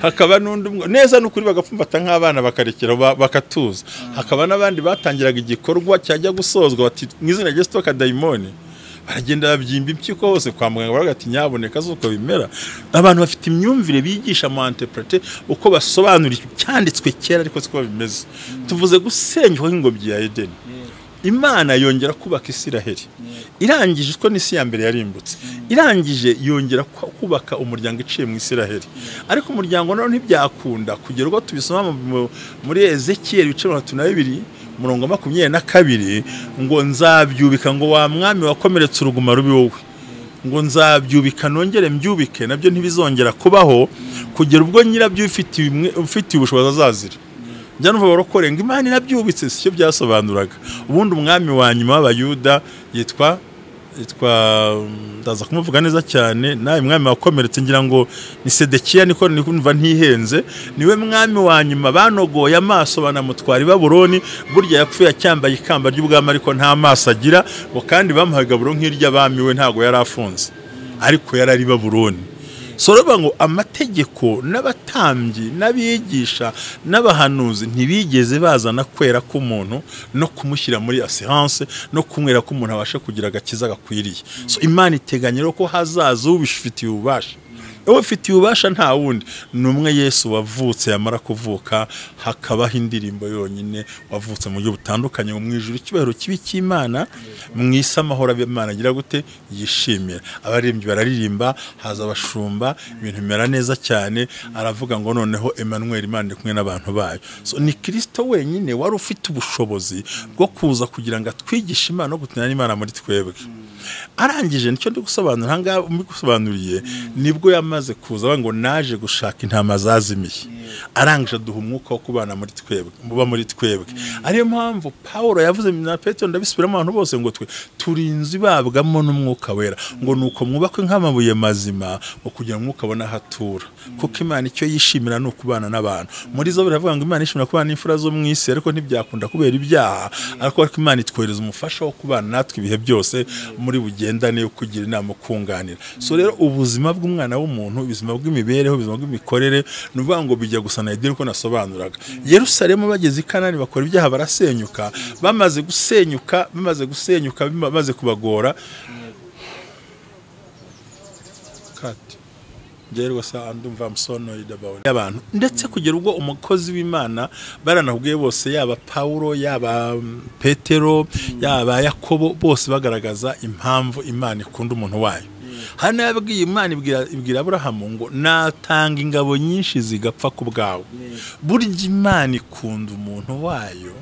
Hakaba n'undi neza n'ukuri bagapfumbata nk'abana bakarekera bakatuza. Hakaba n'abandi batangiraga igikorwa cyajya gusozwa bati mwizina rya Yesu kadaimoni, baragenda babyimba impyiko hose kwa muganga baravuga ati nyaboneka zuko bimera. Abantu bafite imyumvire bigisha mu interprete uko basobanura cyanditswe kera ariko siko bimeze. Tuvuze gusenywa ingobyi ya Edeni, Imana yongera kubaka Isiraheli. Irangije ko n'isi ya mbere yarimbutse, irangije yongera kubaka umuryango iciye mu Isiraheli. Ariko umuryango nawo ntibyakunda kugera ubwo tubisoma muri Ezekiel ibice 32 murongo 22 ngo nzabyubika, ngo wa mwami wakomeretse uruguma rubi wowe, ngo nzabyubika nongere mbyubike, nabyo ntibizongera kubaho kugera ubwo nyirabyo ufitiye ubushobozi azazira. Njya numva barokore ngo Imana irabyubitse, sicyo byasobanuraga. Ubundi umwami wa nyuma w'Abayuda yitwa ndaza kumuvuga neza cyane, nawe mwami wakomeretse ngira ngo ni Sedekiya, niko numva ntihenze, niwe mwami wa nyuma banogoye amaso banamutwara i Babuloni. Burya yapfuye acyambaye ikamba ry'ubwami ariko nta maso agira, ngo kandi bamuhaga buro nk'iry'abami we ntago yari afunze, ariko yari ari Babuloni. So rero ngo amategeko n'abatambyi n'abigisha n'abahanuzi ntibigeze bazana kwera k'umuntu no kumushyira muri assurance no kumwera k'umuntu abasha kugira agakiza gakwiriye. So Imana iteganya rero ko hazaza ubifitiye ububasha. Ubifitiye ububasha nta wundi ni umwe, Yesu wavutse yamara kuvuka hakabaho indirimbo yonyine wavutse mu buryo butandukanye mu ijuru icyubahiro kibi cy'Imana, mu isi amahoro Imana agira gute yishimira. Abaririmbyi bararirimba, haza abashumba, ibintu bimera neza cyane. Aravuga ngo noneho Emmanuel, Imana iri kumwe n'abantu bayo. So ni Kristo wenyine wari ufite ubushobozi bwo kuza kugira ngo atwigishe Imana no gutinana n'Imana muri twebwe. Arangije nicyo ndi gusobanura aha ngaha mbigusobanuriye, nibwo yamaze kuza ngo naje gushaka intama zazimiye. Arangije aduha umwuka wo kubana muri twebwe, muba muri twebwe. Ariyo mpamvu Paulo yavuze na Petero, ndabisubiramo abantu bose ngo twe turi inzu ibabwamo n'umwuka wera, ngo nuko mwubakwe nk'amabuye mazima ngo kugira umwuka abone ahatura. Kuko Imana icyo yishimira ni ukubana n'abantu. Muri zo biravuga ngo Imana yishimira kubana n'imfura zo mu isi, ariko ntibyakunda kubera ibyaha. Ariko Imana itwohereza umufasha wo kubana natwe ibihe byose muri bugendane yo kugira inama kunganira. So rero ubuzima bw'umwana w'umuntu bw'umuntu, ubuzima bw'imibereho, ubuzima bw'imikorere. Ni ukuvuga ngo bijya gusa na Edeni uko nasobanuraga. Yerusalemu bageze i Kanani bakora ibyaha barasenyuka, bamaze gusenyuka, bamaze kubagora. Kati njyewe rwose ndumva I'm so annoyed about abantu, ndetse kugera ubwo umukozi w'Imana baranahubwiye bose, yaba Paulo, yaba Petero, yaba Yakobo, bose bagaragaza impamvu Imana ikunda umuntu wayo. Hano yabwiye Imana ibwira Aburahamu ngo natanga ingabo nyinshi zigapfa ku bwawe. Burya Imana ikunda umuntu wayo.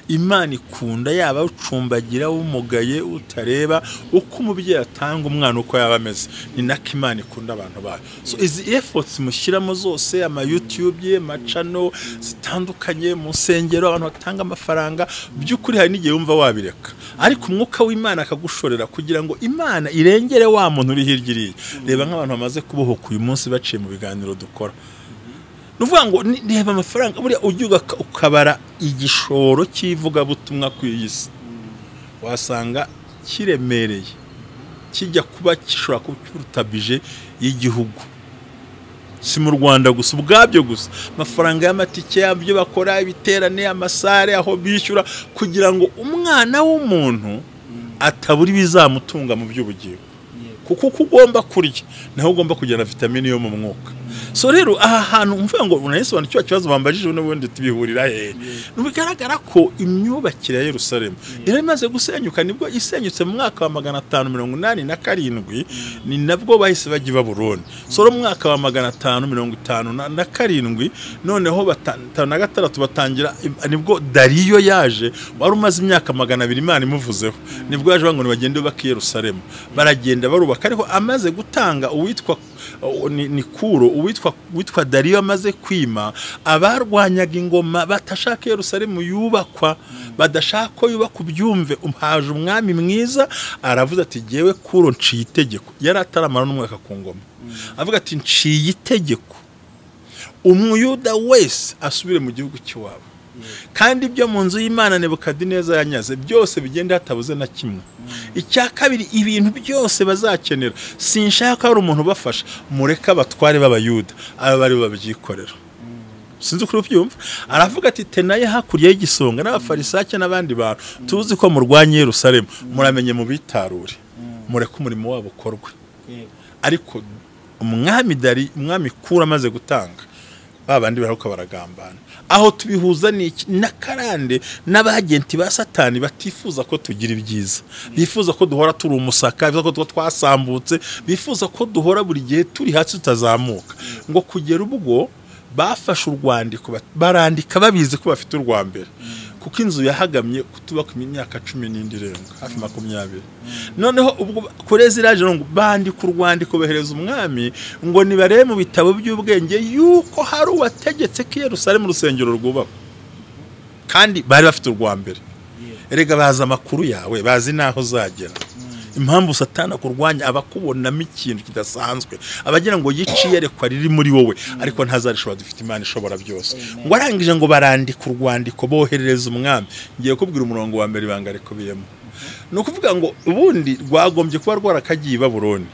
Imana ikunda yaba ucumbagira, umugaye, utareba, uko umubyeyi atanga umwana uko yaba ameze, ni nako Imana ikunda abantu bayo. So izi efforts mushyiramo zose, ama YouTube, ama channel zitandukanye, mu nsengero abantu batanga amafaranga, by'ukuri hari n'igihe wumva wabireka, ariko umwuka w'Imana akagushorera kugira ngo Imana irengere wa muntu uri hirya iriya. Reba nk'abantu bamaze kubohoka uyu munsi baciye mu biganiro dukora. Nuvuga ngo reba amafaranga buriya ujya ukabara igishoro cy'ivugabutumwa ku iyi si, wasanga kiremereye kijya kuba gishobora kuruta bije y'igihugu. Si mu Rwanda gusa ubwabyo gusa, amafaranga y'amatike yabyo bakora, ibiterane, amasare aho bishyura, kugira ngo umwana w'umuntu atabura ibizamutunga mu by'ubugingo. Kuko uko ugomba kurya naho ugomba kujyana vitamine yo mu mwuka. So rero aha hantu mvuga ngo unayisobanura kibazo bambajije n'ubundi tubihurira he. Bigaragara ko imyubakire ya Yerusalemu yari imaze gusenyuka, nibwo isenyutse mu mwaka wa 587, ni nabwo bahise bajya i Babuloni. So mu mwaka wa 557 noneho 56 batangira, nibwo Dariyo yaje wari umaze imyaka 200 Imana imuvuzeho, nibwo yaje ngo bagende bubake Yerusalemu. Baragenda barubaka, ariko amaze gutanga uwitwa ni Kuro, uwitwa Dariyo amaze kwima, abarwanyaga ingoma batashaka Yerusalemu yubakwa, badashaka ko yubaka ubyumve, haje umwami mwiza aravuze ati jyewe Kuro nciye itegeko. Yari ataramara n'umwaka ku ngoma, avuga ati nciye itegeko umuyuda wese asubire mu gihugu cy'iwabo, kandi ibyo mu nzu y'Imana Nebukadineza yanyaze byose bigenda hatabuze na kimwe. Icya kabiri, ibintu byose bazakenera sinshaka hari umuntu ubafasha, mureke abatware b'abayuda aba bari babyikorera. Sinzi kuri ubyumva. Aravuga ati tenaye hakurya y'igisonga n'abafarisake n'abandi bantu tuzi ko murwanye Yerusalemu, muramenye mu bitarure, mureke umurimo wabo ukorwe. Ariko umwami Dari, umwami Kuro amaze gutanga, babandi bararuka baragambana. Aho tubihuza n'iki? N'akarande n'abagenti ba Satani batifuza ko tugira ibyiza, bifuza ko duhora turi umusaka, bifuza ko twasambutse, bifuza ko duhora buri gihe turi hasi tutazamuka. Ngo kugera ubwo bafashe urwandiko barandika babizi ko bafite urwa mbere, kuko inzu yahagamye kutubaka imyaka 10 irenga hafi 20. Noneho ubwo Korezi iraje ngo bandika urwandiko bohereza umwami ngo nibarebe mu bitabo by'ubwenge yuko hari uwategetse ko Yerusalemu urusengero rwubakwa, kandi bari bafite urwa mbere. Erega bazi amakuru yawe, bazi naho uzagera. Impamvu Satani akurwanya abakubonamo ikintu kidasanzwe, abagira ngo yiciye rekwa riri muri wowe, ariko ntazarishobora, dufite Imana ishobora byose. Ngo arangije ngo barandika urwandiko boherereza umwami. Ngiye kubwira umurongo wa mbere ibanga rikubiyemo. Ni ukuvuga ngo ubundi rwagombye kuba rwarakagiye i Babuloni,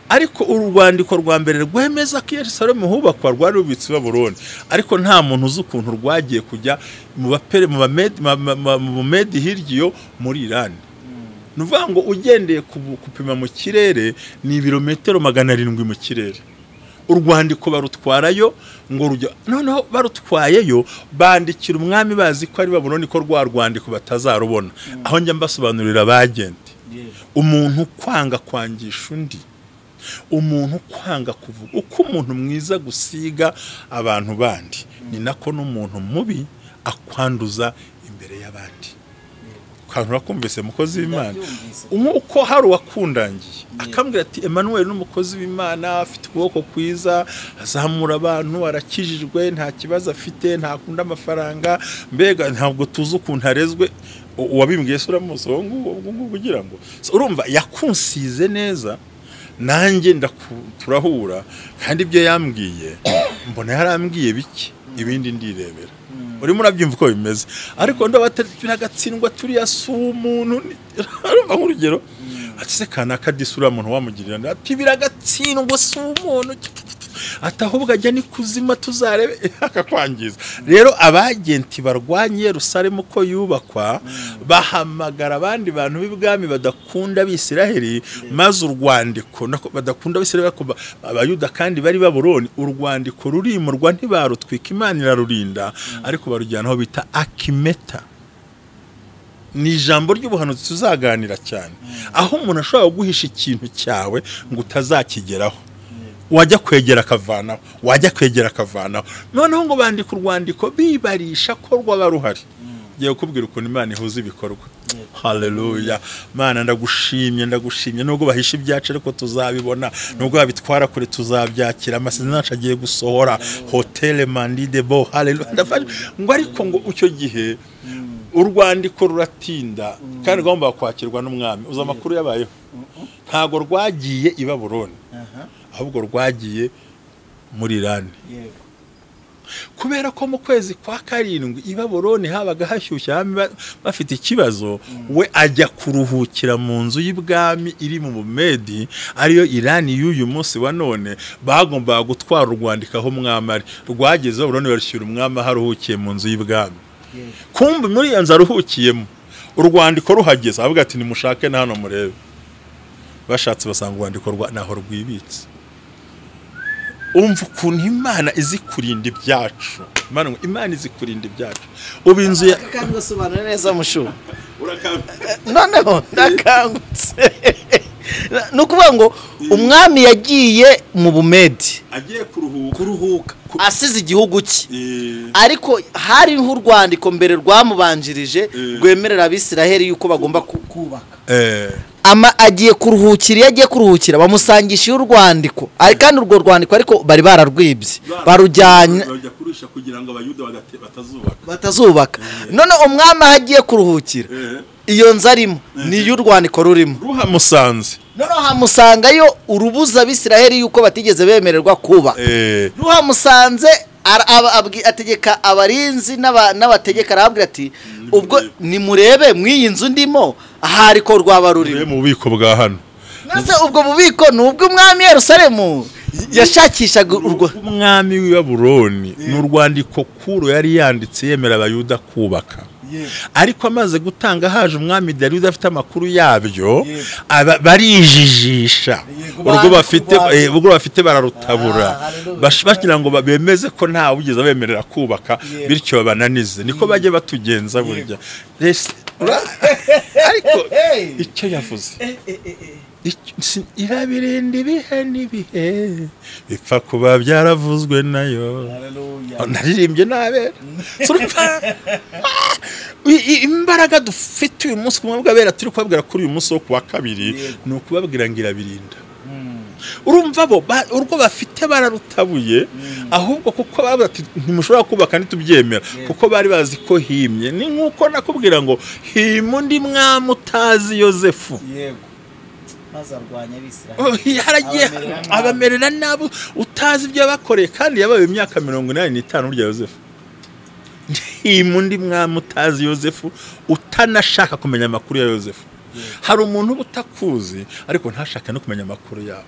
ariko uru rwandiko rwa mbere rwemeza ko Yerusalemu hubakwa rwari rubitse i Babuloni, ariko nta muntu uzi ukuntu rwagiye kujya mu bapere mu Medi hirya iyo muri Irani. Nuvuga ngo ugendeye kupima mu kirere ni ibirometero 700 mu kirere. Urwandiko barutwarayo ngo rujya, noneho barutwayeyo bandikira umwami bazi ko ari Babuloni, ko rwa rwandiko batazarubona. Aho njya mbasobanurira abagenti, umuntu kwanga kwangisha undi, umuntu kwanga kuvuga uko umuntu mwiza gusiga abantu bandi, ni nako n'umuntu mubi akwanduza imbere y'abandi. Kantu urakumvise mukozi w'Imana? Uko hari uwakundangiye akambwira ati Emmanuel n'umukozi w'Imana, afite ukuboko kwiza, azamura abantu, arakijijwe, nta kibazo afite, ntakunda amafaranga, mbega ntabwo tuzi ukuntu arezwe. Uwabimbwiye se uramuzi uwo nguwo kugira ngo urumva yakunsize neza, nanjye turahura, kandi ibyo yambwiye mbona yarambwiye bike, ibindi ndirebera. Urimo urabyumva uko bimeze. Ariko ndo bataragatsindwa turiya si umuntu. Urumva nk'urugero Ati se kanaka disura muntu wamugirira ati biragatsindwa si umuntu, ati ahubwo ajya ni kuzima tuzarebe akakwangiza. Rero abagenti barwanye Yerusalemu ko yubakwa bahamagara abandi bantu b'ibwami badakunda Abisiraheli, maze urwandiko badakunda Abisiraheli Abayuda kandi bari Babuloni, urwandiko rurimurwa ntibarutwika, Imana irarurinda, ariko barujyana aho bita Akimeta. Ni ijambo ry'ubuhanuzi tuzaganira cyane, aho umuntu ashobora guhisha ikintu cyawe ngo utazakigeraho, wajya kwegera akavanaho, wajya kwegera akavanaho. Noneho ngo bandika urwandiko bibarisha ko rwaba ruhari. Ngiye kukubwira ukuntu Imana ihuza ibikorwa. Haleluya. Mana ndagushimye, ndagushimye nubwo bahisha ibyacu ariko tuzabibona, nubwo babitwara kure tuzabyakira, amasezerano yacu agiye gusohora. Hotel Mandide bo, haleluya. Ngo ariko ngo icyo gihe urwandiko ruratinda kandi rwagomba kwakirwa n'umwami. Uza amakuru yabayeho, ntago rwagiye i Babuloni, ahubwo rwagiye muri Irani. Kubera ko mu kwezi kwa karindwi i Babuloni habaga hashyushye bafite ikibazo, we ajya kuruhukira mu nzu y'ibwami iri mu Bumedi, ariyo Irani y'uyu munsi wa none. Bagombaga gutwara urwandiko aho umwami ari, rwageze Babuloni barushyira umwami aho aruhukiye mu nzu y'ibwami. Kumbe muri iyo nzu aruhukiyemo urwandiko ruhageze avuga ati nimushake na hano murebe. Bashatse basanga urwandiko rwa naho rwibitse. Umva ukuntu Imana izi kurinda ibyacu. Imana izi kurinda ibyacu. Ubu inzu ya kangosobanura neza mushu. Noneho ndakangutse. Nukuvuga ngo umwami yagiye mu Bumedi agiye kuruhuka asize igihugu cye, ariko hari nk'urwandiko mbere rwamubanjirije rwemerera Abisiraheli yuko bagomba kubaka. Agiye kuruhukira, iyo agiye kuruhukira bamusangisha urwandiko, kandi urwo rwandiko ariko bari bararwibye barujyanye kugira ngo Abayuda batazubaka. None umwami aho agiye kuruhukira iyo nzu arimo niyo urwandiko rurimo, ruhamusanze. Noneho hamusangayo urubuza Abisiraheli yuko batigeze bemererwa kuba. Ruhamusanze ategeka abarinzi n'abategeka, arababwira ati ubwo nimurebe mw'iyi nzu ndimo ahari ko rwaba rurimo mu bubiko bwa hano. Nase ubwo bubiko ni ubw'umwami Yerusalemu yashakishaga urwo umwami w'i Babuloni. Ni urwandiko Kuro yari yanditse yemera Abayuda kubaka, ariko amaze gutanga haje umwami Dariyo afite amakuru yabyo, barijijisha urwo bafite bararutabura, bagira ngo bemeze ko nta wigeze bemerera kubaka, bityo babananize. Niko bajye batugenza burya. Ariko icyo yavuze irabirinda ibihe n'ibihe bipfa kuba byaravuzwe nayo. Naririmbye nabera. Imbaraga dufite uyu munsi ku bw'abera turi kubabwira kuri uyu munsi wo kuwa kabiri ni ukubabwira ngo irabirinda. Urumva bo urwo bafite bararutabuye, ahubwo kuko bavuga ati ntimushobora kubaka ntitubyemera, kuko bari bazi ko himye. Ni nkuko nakubwira ngo hima undi mwami utazi Yozefu. Abamerera nabo utazi ibyo bakoreye, kandi yabaye imyaka 85 burya Yozefu. Hima undi mwami utazi Yozefu, utanashaka kumenya amakuru ya Yozefu. Hari umuntu uba utakuzi ariko ntashaka no kumenya amakuru yawe.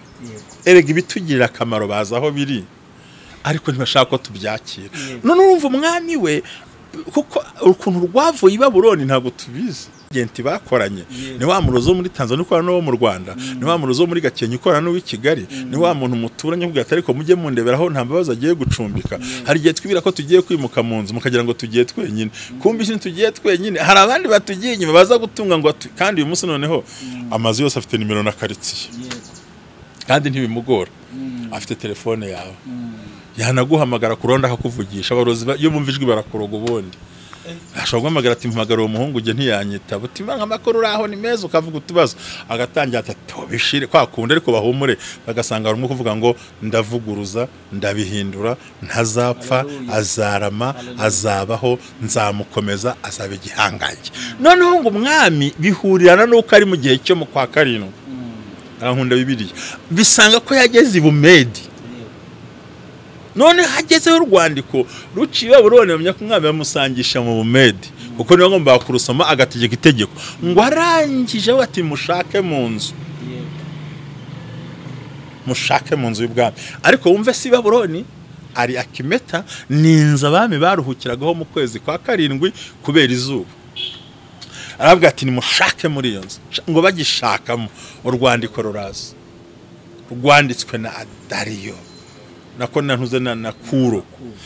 Erega ibitugirira akamaro baza aho biri, ariko ntibashaka ko tubyakira. None urumva umwami we, kuko ukuntu rwavuye i Babuloni ntabwo tubizi. Agenti bakoranye ni wa murozo muri Tanzania ukorana n'uwo mu Rwanda, ni wa murozo muri Gakenke ukorana n'uw'i Kigali, ni wa muntu muturanye ubwo ati ariko mujye mundeberaho nta mbabazi agiye gucumbika. Hari igihe twibira ko tugiye kwimuka mu nzu mukagira ngo tugiye twenyine, kumbi ikintu tugiye twenyine hari abandi batugiye inyuma baza gutunga ngo kandi uyu munsi noneho amazu yose afite nimero na quartier, kandi ntibimugora, afite telefone yawe, yanaguhamagara kuronda akakuvugisha. Abarozi iyo bumva ijwi barakoroga ubundi. Ashobora guhamagara ati mpamagara uwo muhungu ujye ntiyanyitaba, uti mba amakuru uraho ni meza, ukavuga utubazo, agatangira ati tobishire kwa kundi, ariko bahumure bagasanga rumwe kuvuga ngo ndavuguruza ndabihindura, ntazapfa, azarama, azabaho, nzamukomeza, azaba igihangange. Noneho ngo umwami bihurirana nuko ari mu gihe cyo mu kwa karindwi, arankunda Bibiliya, bisanga ko yageze i Bumedi. None hagezeho urwandiko ruciye Babuloni, bamenya ko umwami bamusangisha mu Bumedi, kuko niwe agomba kurusoma agategeka itegeko. Ngo arangije ati mushake mu nzu, mushake mu nzu y'ubwami. Ariko wumve si Babuloni, ari Akimeta, ni inzu abami baruhukiragaho mu kwezi kwa 7 kubera izuba. Aravuga ati nimushake muri iyo nzu. Ngo bagishakamo urwandiko ruraza, rwanditswe na Dariyo nako nantuze na Kuro.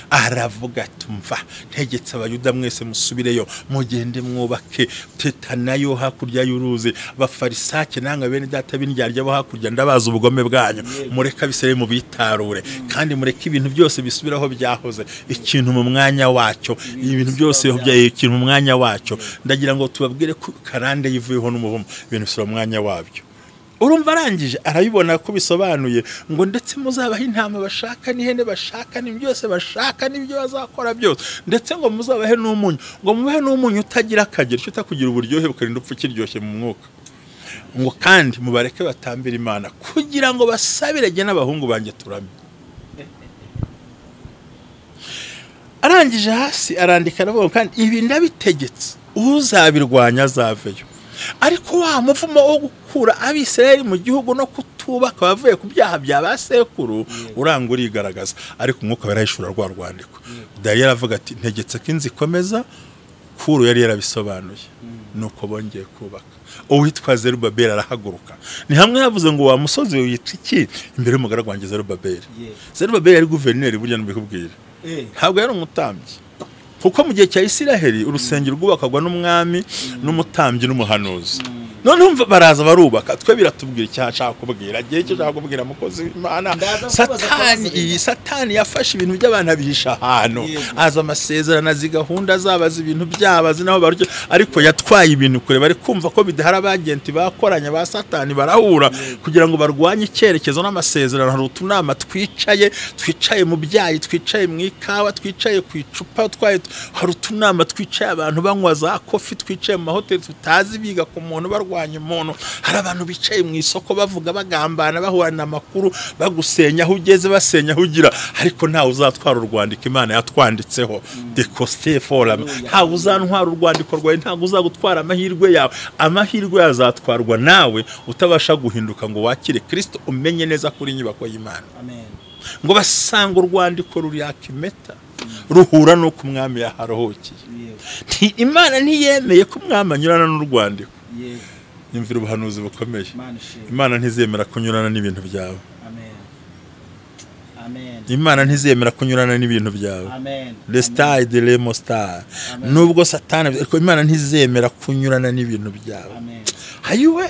Aravuga ati mva ntegetse Abayuda mwese musubireyo, mugende mwubake Tetanayo hakurya y'uruzi, Abafarisake nanga bene data b'indyarya bo hakurya ndabaza ubugome bwanyu, mureke Abisirayeli mubitarure, kandi mureke ibintu byose bisubiraho byahoze, ikintu mu mwanya wacyo, ibintu byose ikintu mu mwanya wacyo. Ndagira ngo tubabwire ko karande yivuyeho n'umuvumo, ibintu bisubira mu mwanya wabyo. Urumva arangije arabibona ko bisobanuye, ngo ndetse muzabaha intama bashaka n'ihene bashaka n'ibyo byose bashaka n'ibyo bazakora byose, ndetse ngo muzabahe n'umunyu, ngo mubahe n'umunyu utagira akagero, cyo utakugira uburyohe bukarinda upfa kiryoshye mu mwuka. Ngo kandi mubareke batambira Imana kugira ngo basabire jye n'abahungu banjye turame. Arangije hasi arandika aravuga kandi ibi ndabitegetse, uzabirwanya azaveyo. Ariko wa muvumo wo gukura Abisirayeli mu gihugu no kutubaka bavuye ku byaha bya basekuru uranga urigaragaza. Ariko umwuka barahishura rwa rwandiko. Dariyo aravuga ati ntegetse ko inzu ikomeza. Kuro yari yarabisobanuye, nuko bongeye kubaka. Uwitwa Zerubabeli arahaguruka. Ni hamwe yavuze ngo wa musozi witwa iki imbere y'umugaragu wanjye Zerubabeli. Zerubabeli yari guverineri, burya nubikubwira, ntabwo yari umutambyi. Kuko mu gihe cya Isiraheli urusengero rwubakagwa n'umwami n'umutambyi n'umuhanuzi. None umva baraza barubaka, twe biratubwira icyo ashaka kubwira, agiye icyo ashaka kubwira mukozi w'Imana. Satani yafashe ibintu by'abantu abihisha ahantu, aza amasezerano, azi gahunda zabo, azi ibintu byabo, azi naho baryo, ariko yatwaye ibintu kure. Bari kumva ko bidahari, abagenti bakoranye ba Satani barahura kugira ngo barwanye icyerekezo n'amasezerano. Hari utunama twicaye mu byayi, twicaye mu ikawa, twicaye ku icupa, hari utunama twicaye abantu banywa za kofi, twicaye mu mahoteli tutazi biga ku muntu barwanya umuntu. Hari abantu bicaye mu isoko bavuga bagambana, bahurana amakuru, bagusenya aho ugeze, basenya aho ugira, ariko ntawe uzatwara urwandiko Imana yatwanditseho de coste forum. Ntawe uzantwara urwandiko rwawe, ntawe uzagutwara amahirwe yawe. Amahirwe yazatwarwa nawe utabasha guhinduka ngo wakire Kristo, umenye neza kuri inyubako y'Imana. Amen. Ngo basanga urwandiko ruri Akimeta ruhura nuko umwami yaharohokeye. Imana ntiyemeye ko umwami anyurana n'urwandiko. Imvira ubuhanuzi bukomeye. Imana ntizemera kunyurana n'ibintu byawe. Amen. Amen. Imana ntizemera kunyurana n'ibintu byawe. Amen. Le star de le star. Nubwo Satani, ariko Imana ntizemera kunyurana n'ibintu byawe. Amen. Hayuwe.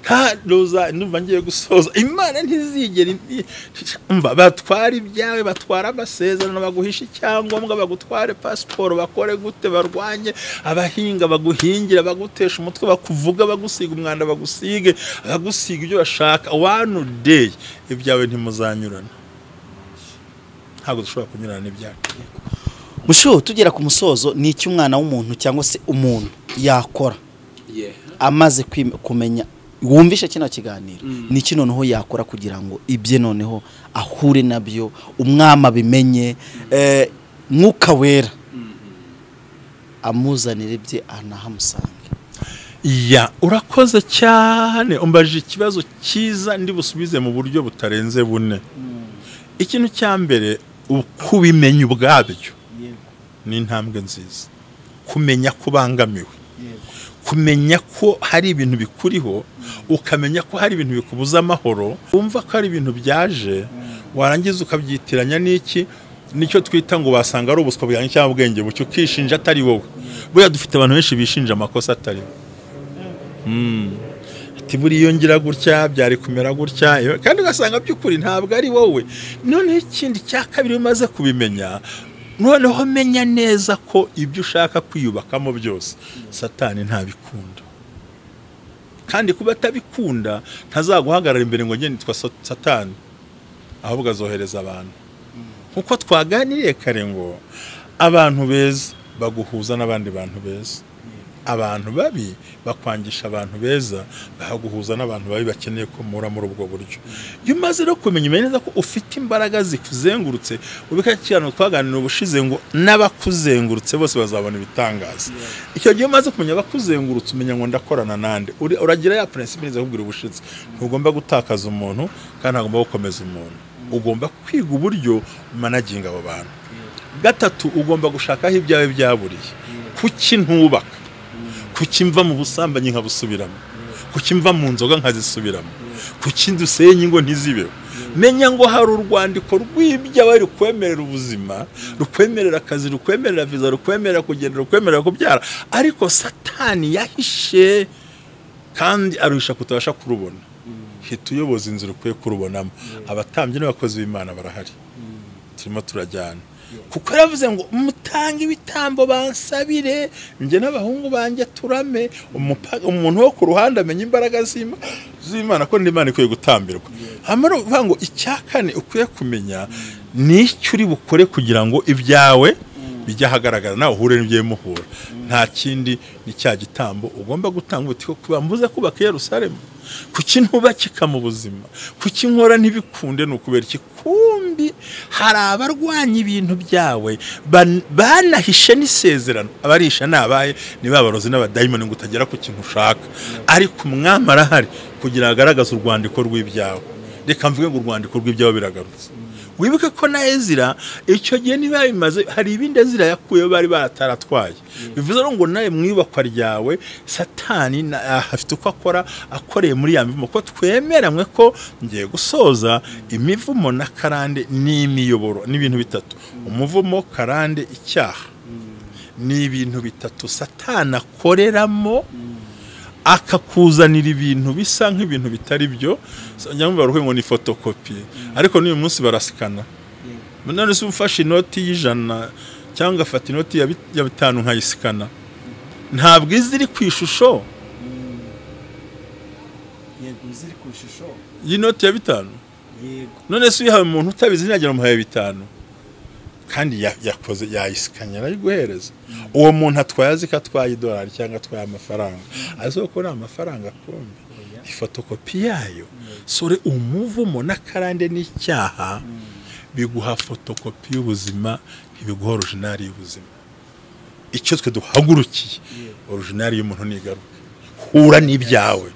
Nta roza ndumva ngiye gusoza. Imana ntizigera umva batwara ibyawe, batwara amasezerano, baguhisha icyangombwa, bagutware passport, bakore gute, barwanye abahinga baguhingira, bagutesha umutwe, bakuvuga, bagusiga umwanda, bagusige, bagusiga ibyo bashaka. One day ibyawe ntimuzanyurana. Ntabwo dushobora kunyurana n'ibyacu. Mushu, tugera ku musozo, ni iki umwana w'umuntu cyangwa se umuntu yakora amaze kumenya wumvishe kino kiganiro? Ni iki noneho yakora kugira ngo ibye noneho ahure nabyo, umwami abimenye, Mwuka Wera amuzanire ibye anahamusange? Ya, urakoze cyane, umbajije ikibazo cyiza ndi busubize mu buryo butarenze bune. Ikintu cya mbere, ukubimenya ubwabyo ni intambwe nziza. Kumenya kubangamiwe, kumenya ko hari ibintu bikuriho, ukamenya ko hari ibintu bikubuza amahoro, wumva ko hari ibintu byaje, warangiza ukabyitiranya n'iki nicyo twita ngo basanga ari ubuswa bwanjye cyangwa ubwenge bucyo, ukishinja atari wowe. Buriya dufite abantu benshi bishinja amakosa atari bo. Ati buriya ngira gutya byari kumera gutya, kandi ugasanga by'ukuri ntabwo ari wowe. Noneho ikindi cya kabiri umaze kubimenya, noneho menya neza ko ibyo ushaka kwiyubakamo byose Satani ntabikunda. Kandi kuba atabikunda ntazaguhagarara imbere ngo njye nitwa Satani, ahubwo azohereza abantu. Nkuko twaganiriye kare ngo abantu beza baguhuza n'abandi bantu beza. Abantu babi bakwangisha abantu beza, bahaguhuza n'abantu babi bakeneye ko mura muri ubwo buryo. Iyo umaze no kumenya neza ko ufite imbaraga zikuzengurutse, ubika cyane twaganira ubushize ngo n'abakuzengurutse bose bazabona ibitangaza. Icyo gihe umaze kumenya abakuzengurutse, umenya ngo ndakorana nande. Uragira ya principe neza kubwira ubushize, ntugomba gutakaza umuntu kandi ntugomba gukomeza umuntu. Ugomba kwiga uburyo managinga abo bantu. Gatatu, ugomba gushaka aho ibyawe byaburiye. Kuki ntubaka? Kuki mva mu busambanyi nkabusubiramo? Kuki mva mu nzoga nkazisubiramo? Kuki ndusenye ngo ntizibeho? Menya ngo hari urwandiko rw'ibyawe rukwemerera ubuzima, rukwemerera akazi, rukwemerera visa, rukwemerera kugenda, rukwemerera kubyara, ariko Satani yahishe kandi aruhisha kutabasha kurubona. Hita uyoboza inzira ukwiye kurubonamo. Abatambyi n'abakozi b'Imana barahari, turimo turajyana. Kuko yaravuze ngo mutange ibitambo bansabire, njye n'abahungu banjye turame. Umuntu wo ku ruhande amenya imbaraga z'Imana ko n'Imana ikwiye gutambirwa. Hanyuma uvuga ngo icya kane ukwiye kumenya ni icyo uri bukore kugira ngo ibyawe bijye ahagaragara, nawe uhure n'ibyo muhura. Nta kindi ni cya gitambo ugomba gutanga. Uti ko mbuze kubaka Yerusalemu, kuki ntubakika mu buzima, kuki nkora ntibikunde, ni ukubera iki? Kumbi hari abarwanya ibintu byawe banahishe n'isezerano. Abarisha nabaye ni babarozi n'abadayimoni ngo utagera ku kintu ushaka, ariko umwami arahari kugira agaragaze urwandiko rw'ibyawe. Reka mvuge ngo urwandiko rw'ibyawe biragarutse. Wibuke ko na Ezira icyo gihe niba bimaze hari ibindi Ezira yakuyeho bari barataratwaye. Bivuze ngo nawe mwibakwa ryawe Satani afite uko akora, akoreye muri ya mivumo. Ko twemeranywe ko ngiye gusoza imivumo na karande n'imiyoboro n'ibintu bitatu. Umuvumo, karande, icyaha ni ibintu bitatu Satani akoreramo akakuzanira ibintu bisa nk'ibintu bitari byo. Njya baruhe ngo ni photocopy, ariko n'uyu munsi barasikana. None se ufashe inoti y'ijana cyangwa afata inoti ya 5 nkayisikana, ntabwo iziri ku ishusho. Yego, iziri ku ishusho y'inoti ya 5. Yego. None se uyihawe umuntu utabizi ntiyagira umuhaye 5 kandi yakoze yayisikanya arayiguhereza. Uwo muntu atwaye azi ko atwaye idolari cyangwa atwaye amafaranga, azi ko ari amafaranga kumbi ifotokopi yayo. Sore umuvumo n'akarande n'icyaha biguha fotokopi y'ubuzima, ntibiguha original y'ubuzima. Icyo twe duhagurukiye original y'umuntu nigaruka. Hura n'ibyawe,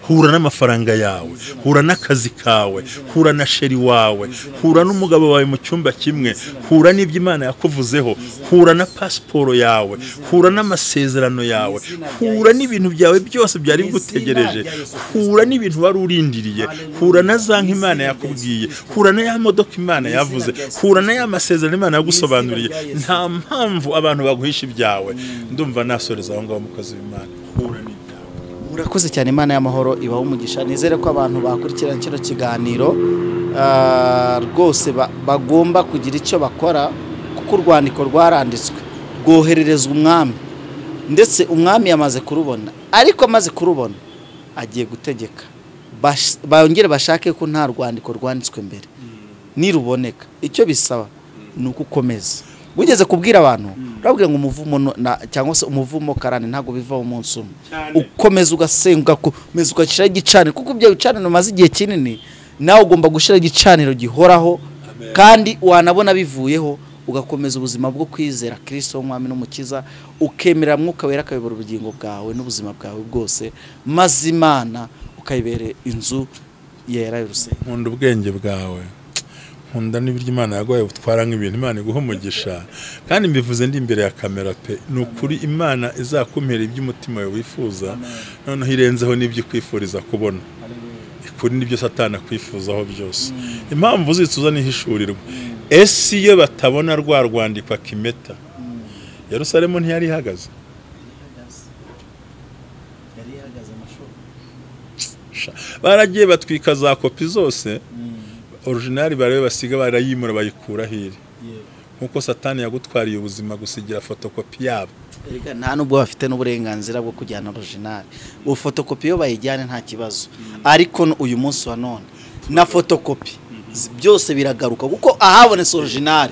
hura n'amafaranga yawe, hura n'akazi kawe, hura na sheri wawe, hura n'umugabo wawe mu cyumba kimwe, hura n'ibyo Imana yakuvuzeho, hura na pasiporo yawe, hura n'amasezerano yawe, hura n'ibintu byawe byose byari bigutegereje, hura n'ibintu wari urindiriye, hura na za nk'Imana yakubwiye, hura na ya modoka Imana yavuze, hura na ya masezerano Imana yagusobanuriye. Nta mpamvu abantu baguhisha ibyawe. Ndumva nasoreza aho ngaho, mukozi w'Imana. Hura n'ibyawe. Murakoze cyane, Imana y'amahoro ibaho umugisha. Nizere ko abantu bakurikirana kino kiganiro rwose bagomba kugira icyo bakora, kuko urwandiko rwaranditswe rwohererezwa umwami, ndetse umwami yamaze kurubona. Ariko amaze kurubona agiye gutegeka bongere bashake ko nta rwandiko rwanditswe mbere. Niruboneka icyo bisaba ni ugukomeza. Wigeze kubwira abantu urabwira ngo umuvumo cyangwa se umuvumo karande ntago biva umunsi umwe. Ukomeza ugasenga, ukomeza ugashyira igicaniro, kuko ibyo bicaniro maze igihe kinini, nawe ugomba gushyira igicaniro gihoraho. Kandi wanabona bivuyeho ugakomeza ubuzima bwo kwizera Kristo w'Umwami n'Umukiza, ukemera Mwuka Wera akayobora ubugingo bwawe n'ubuzima bwawe bwose, maze Imana ukayibere inzu yera y'urusengero. Nkunda ubwenge bwawe, nkunda n'ibiryo Imana yaguhaye utwara nk'ibintu. Imana iguha umugisha, kandi mbivuze ndi imbere ya kamera pe. Ni ukuri Imana izakumpera iby'umutima wawe wifuza, noneho irenzeho n'ibyo ukwifuriza kubona. Ikuri n'ibyo Satani akwifuzaho byose. Impamvu uzitsuza nihishurirwa. Ese iyo batabona rwa rwandiko akimeta, Yerusalemu ntiyari ihagaze? Baragiye batwika za kopi zose, original barebe basiga barayimura bayikura hiri. Nkuko Satani yagutwariye ubuzima gusigira fotokopi yabo. Erega nta nubwo bafite n'uburenganzira bwo kujyana original. Ubu fotokopi yo bayijyane nta kibazo, ariko uyu munsi wa none na fotokopi byose biragaruka, kuko ahabonetse original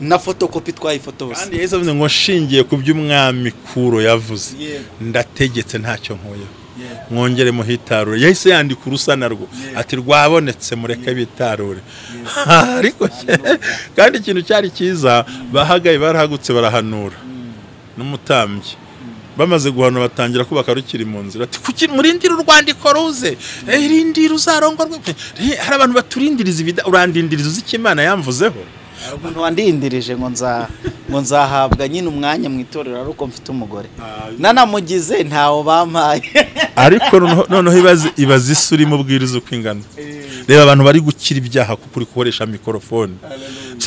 Na fotokopi twayifotoza. Kandi Yesu avuze ngo nshingiye ku by'umwami Kuro yavuze, ndategetse ntacyo nkuyeho, mwongere muhitarure. Yahise yandika urusa narwo ati rwabonetse, mureke bitarure. Ariko kandi ikintu cyari cyiza, bahagaye barahagutse barahanura n'umutambyi, bamaze guhanura batangira kubaka rukiri mu nzira. Ati kuki murindira urwandiko ruze, rindira uzarongorwe. Hari abantu baturindiriza ibida, urandindiriza uzi icyo Imana yamvuzeho. Umuntu wandindirije ngo nzahabwa nyine umwanya mu itorero ari uko mfite umugore, nanamugize ntawo bampaye. Ariko noneho ibaze isi urimo ubwiriza uko ingana. Reba abantu bari gukira ibyaha kuko uri gukoresha mikorofone.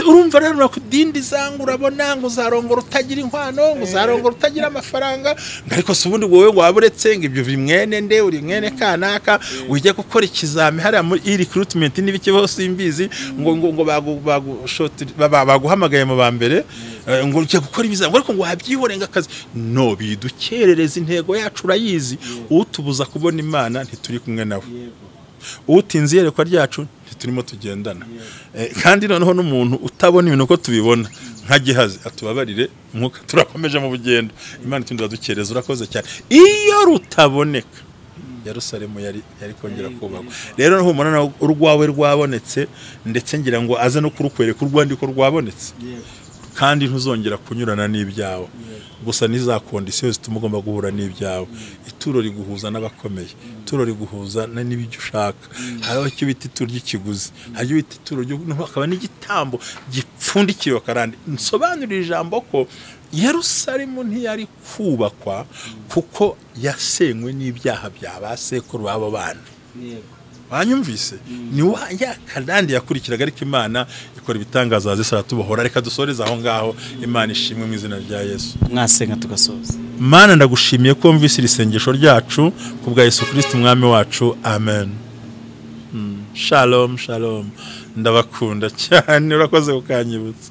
Urumva rero nakudindiza ngo urabona ngo uzarongora utagira inkwano, ngo uzarongora utagira amafaranga, ariko si ubundi wowe waba uretse ngo ibyo uri mwene nde, uri mwene kanaka, ujya gukora ikizami hariya muri e-recruitment n'ibiki bose simbizi, ngo ngo ngo baguhamagaye mu ba mbere ngo ujya gukora ibizami, ariko ngo wabyihore akazi. No bidukerereza intego yacu urayizi, utubuza kubona Imana ntituri kumwe nawe, utinze iyerekwa ryacu ntiturimo tugendana. Kandi noneho n'umuntu utabona ibintu uko tubibona nka Gihazi atubabarire, umwuka turakomeje mu bugendo, Imana itundira dukereza. Urakoze cyane. Iyo rutaboneka Yerusalemu yari kongera kubakwa. Rero nuhumura urwawe rwabonetse, ndetse ngira ngo aze no kurukwereka urwandiko rwabonetse, kandi ntuzongera kunyurana n'ibyawe. Gusa niza kondisiyo zituma ugomba guhura n'ibyawe. Ituro riguhuza n'abakomeye, ituro riguhuza n'ibyo ushaka. Hariho icyo bita ituro ry'ikiguzi, hari icyo bita ituro hakaba n'igitambo gipfundikiriwe karande. Nsobanurira ijambo ko Yerusalemu ntiyari kubakwa kuko yasenywe n'ibyaha bya ba sekuru b'abo bana. Wanyumvise? Ni wa ya karande yakurikiraga, ariko Imana ikora ibitangaza zisara tubohora. Reka dusoreze aho ngaho. Imana ishimwe mu izina rya Yesu. Mwasenga tugasoza. Mana, ndagushimiye ko wumvise iri sengesho ryacu ku bwa Yesu Kristo umwami wacu. Amen. Shalom, shalom. Ndabakunda cyane, urakoze kukanyibutsa.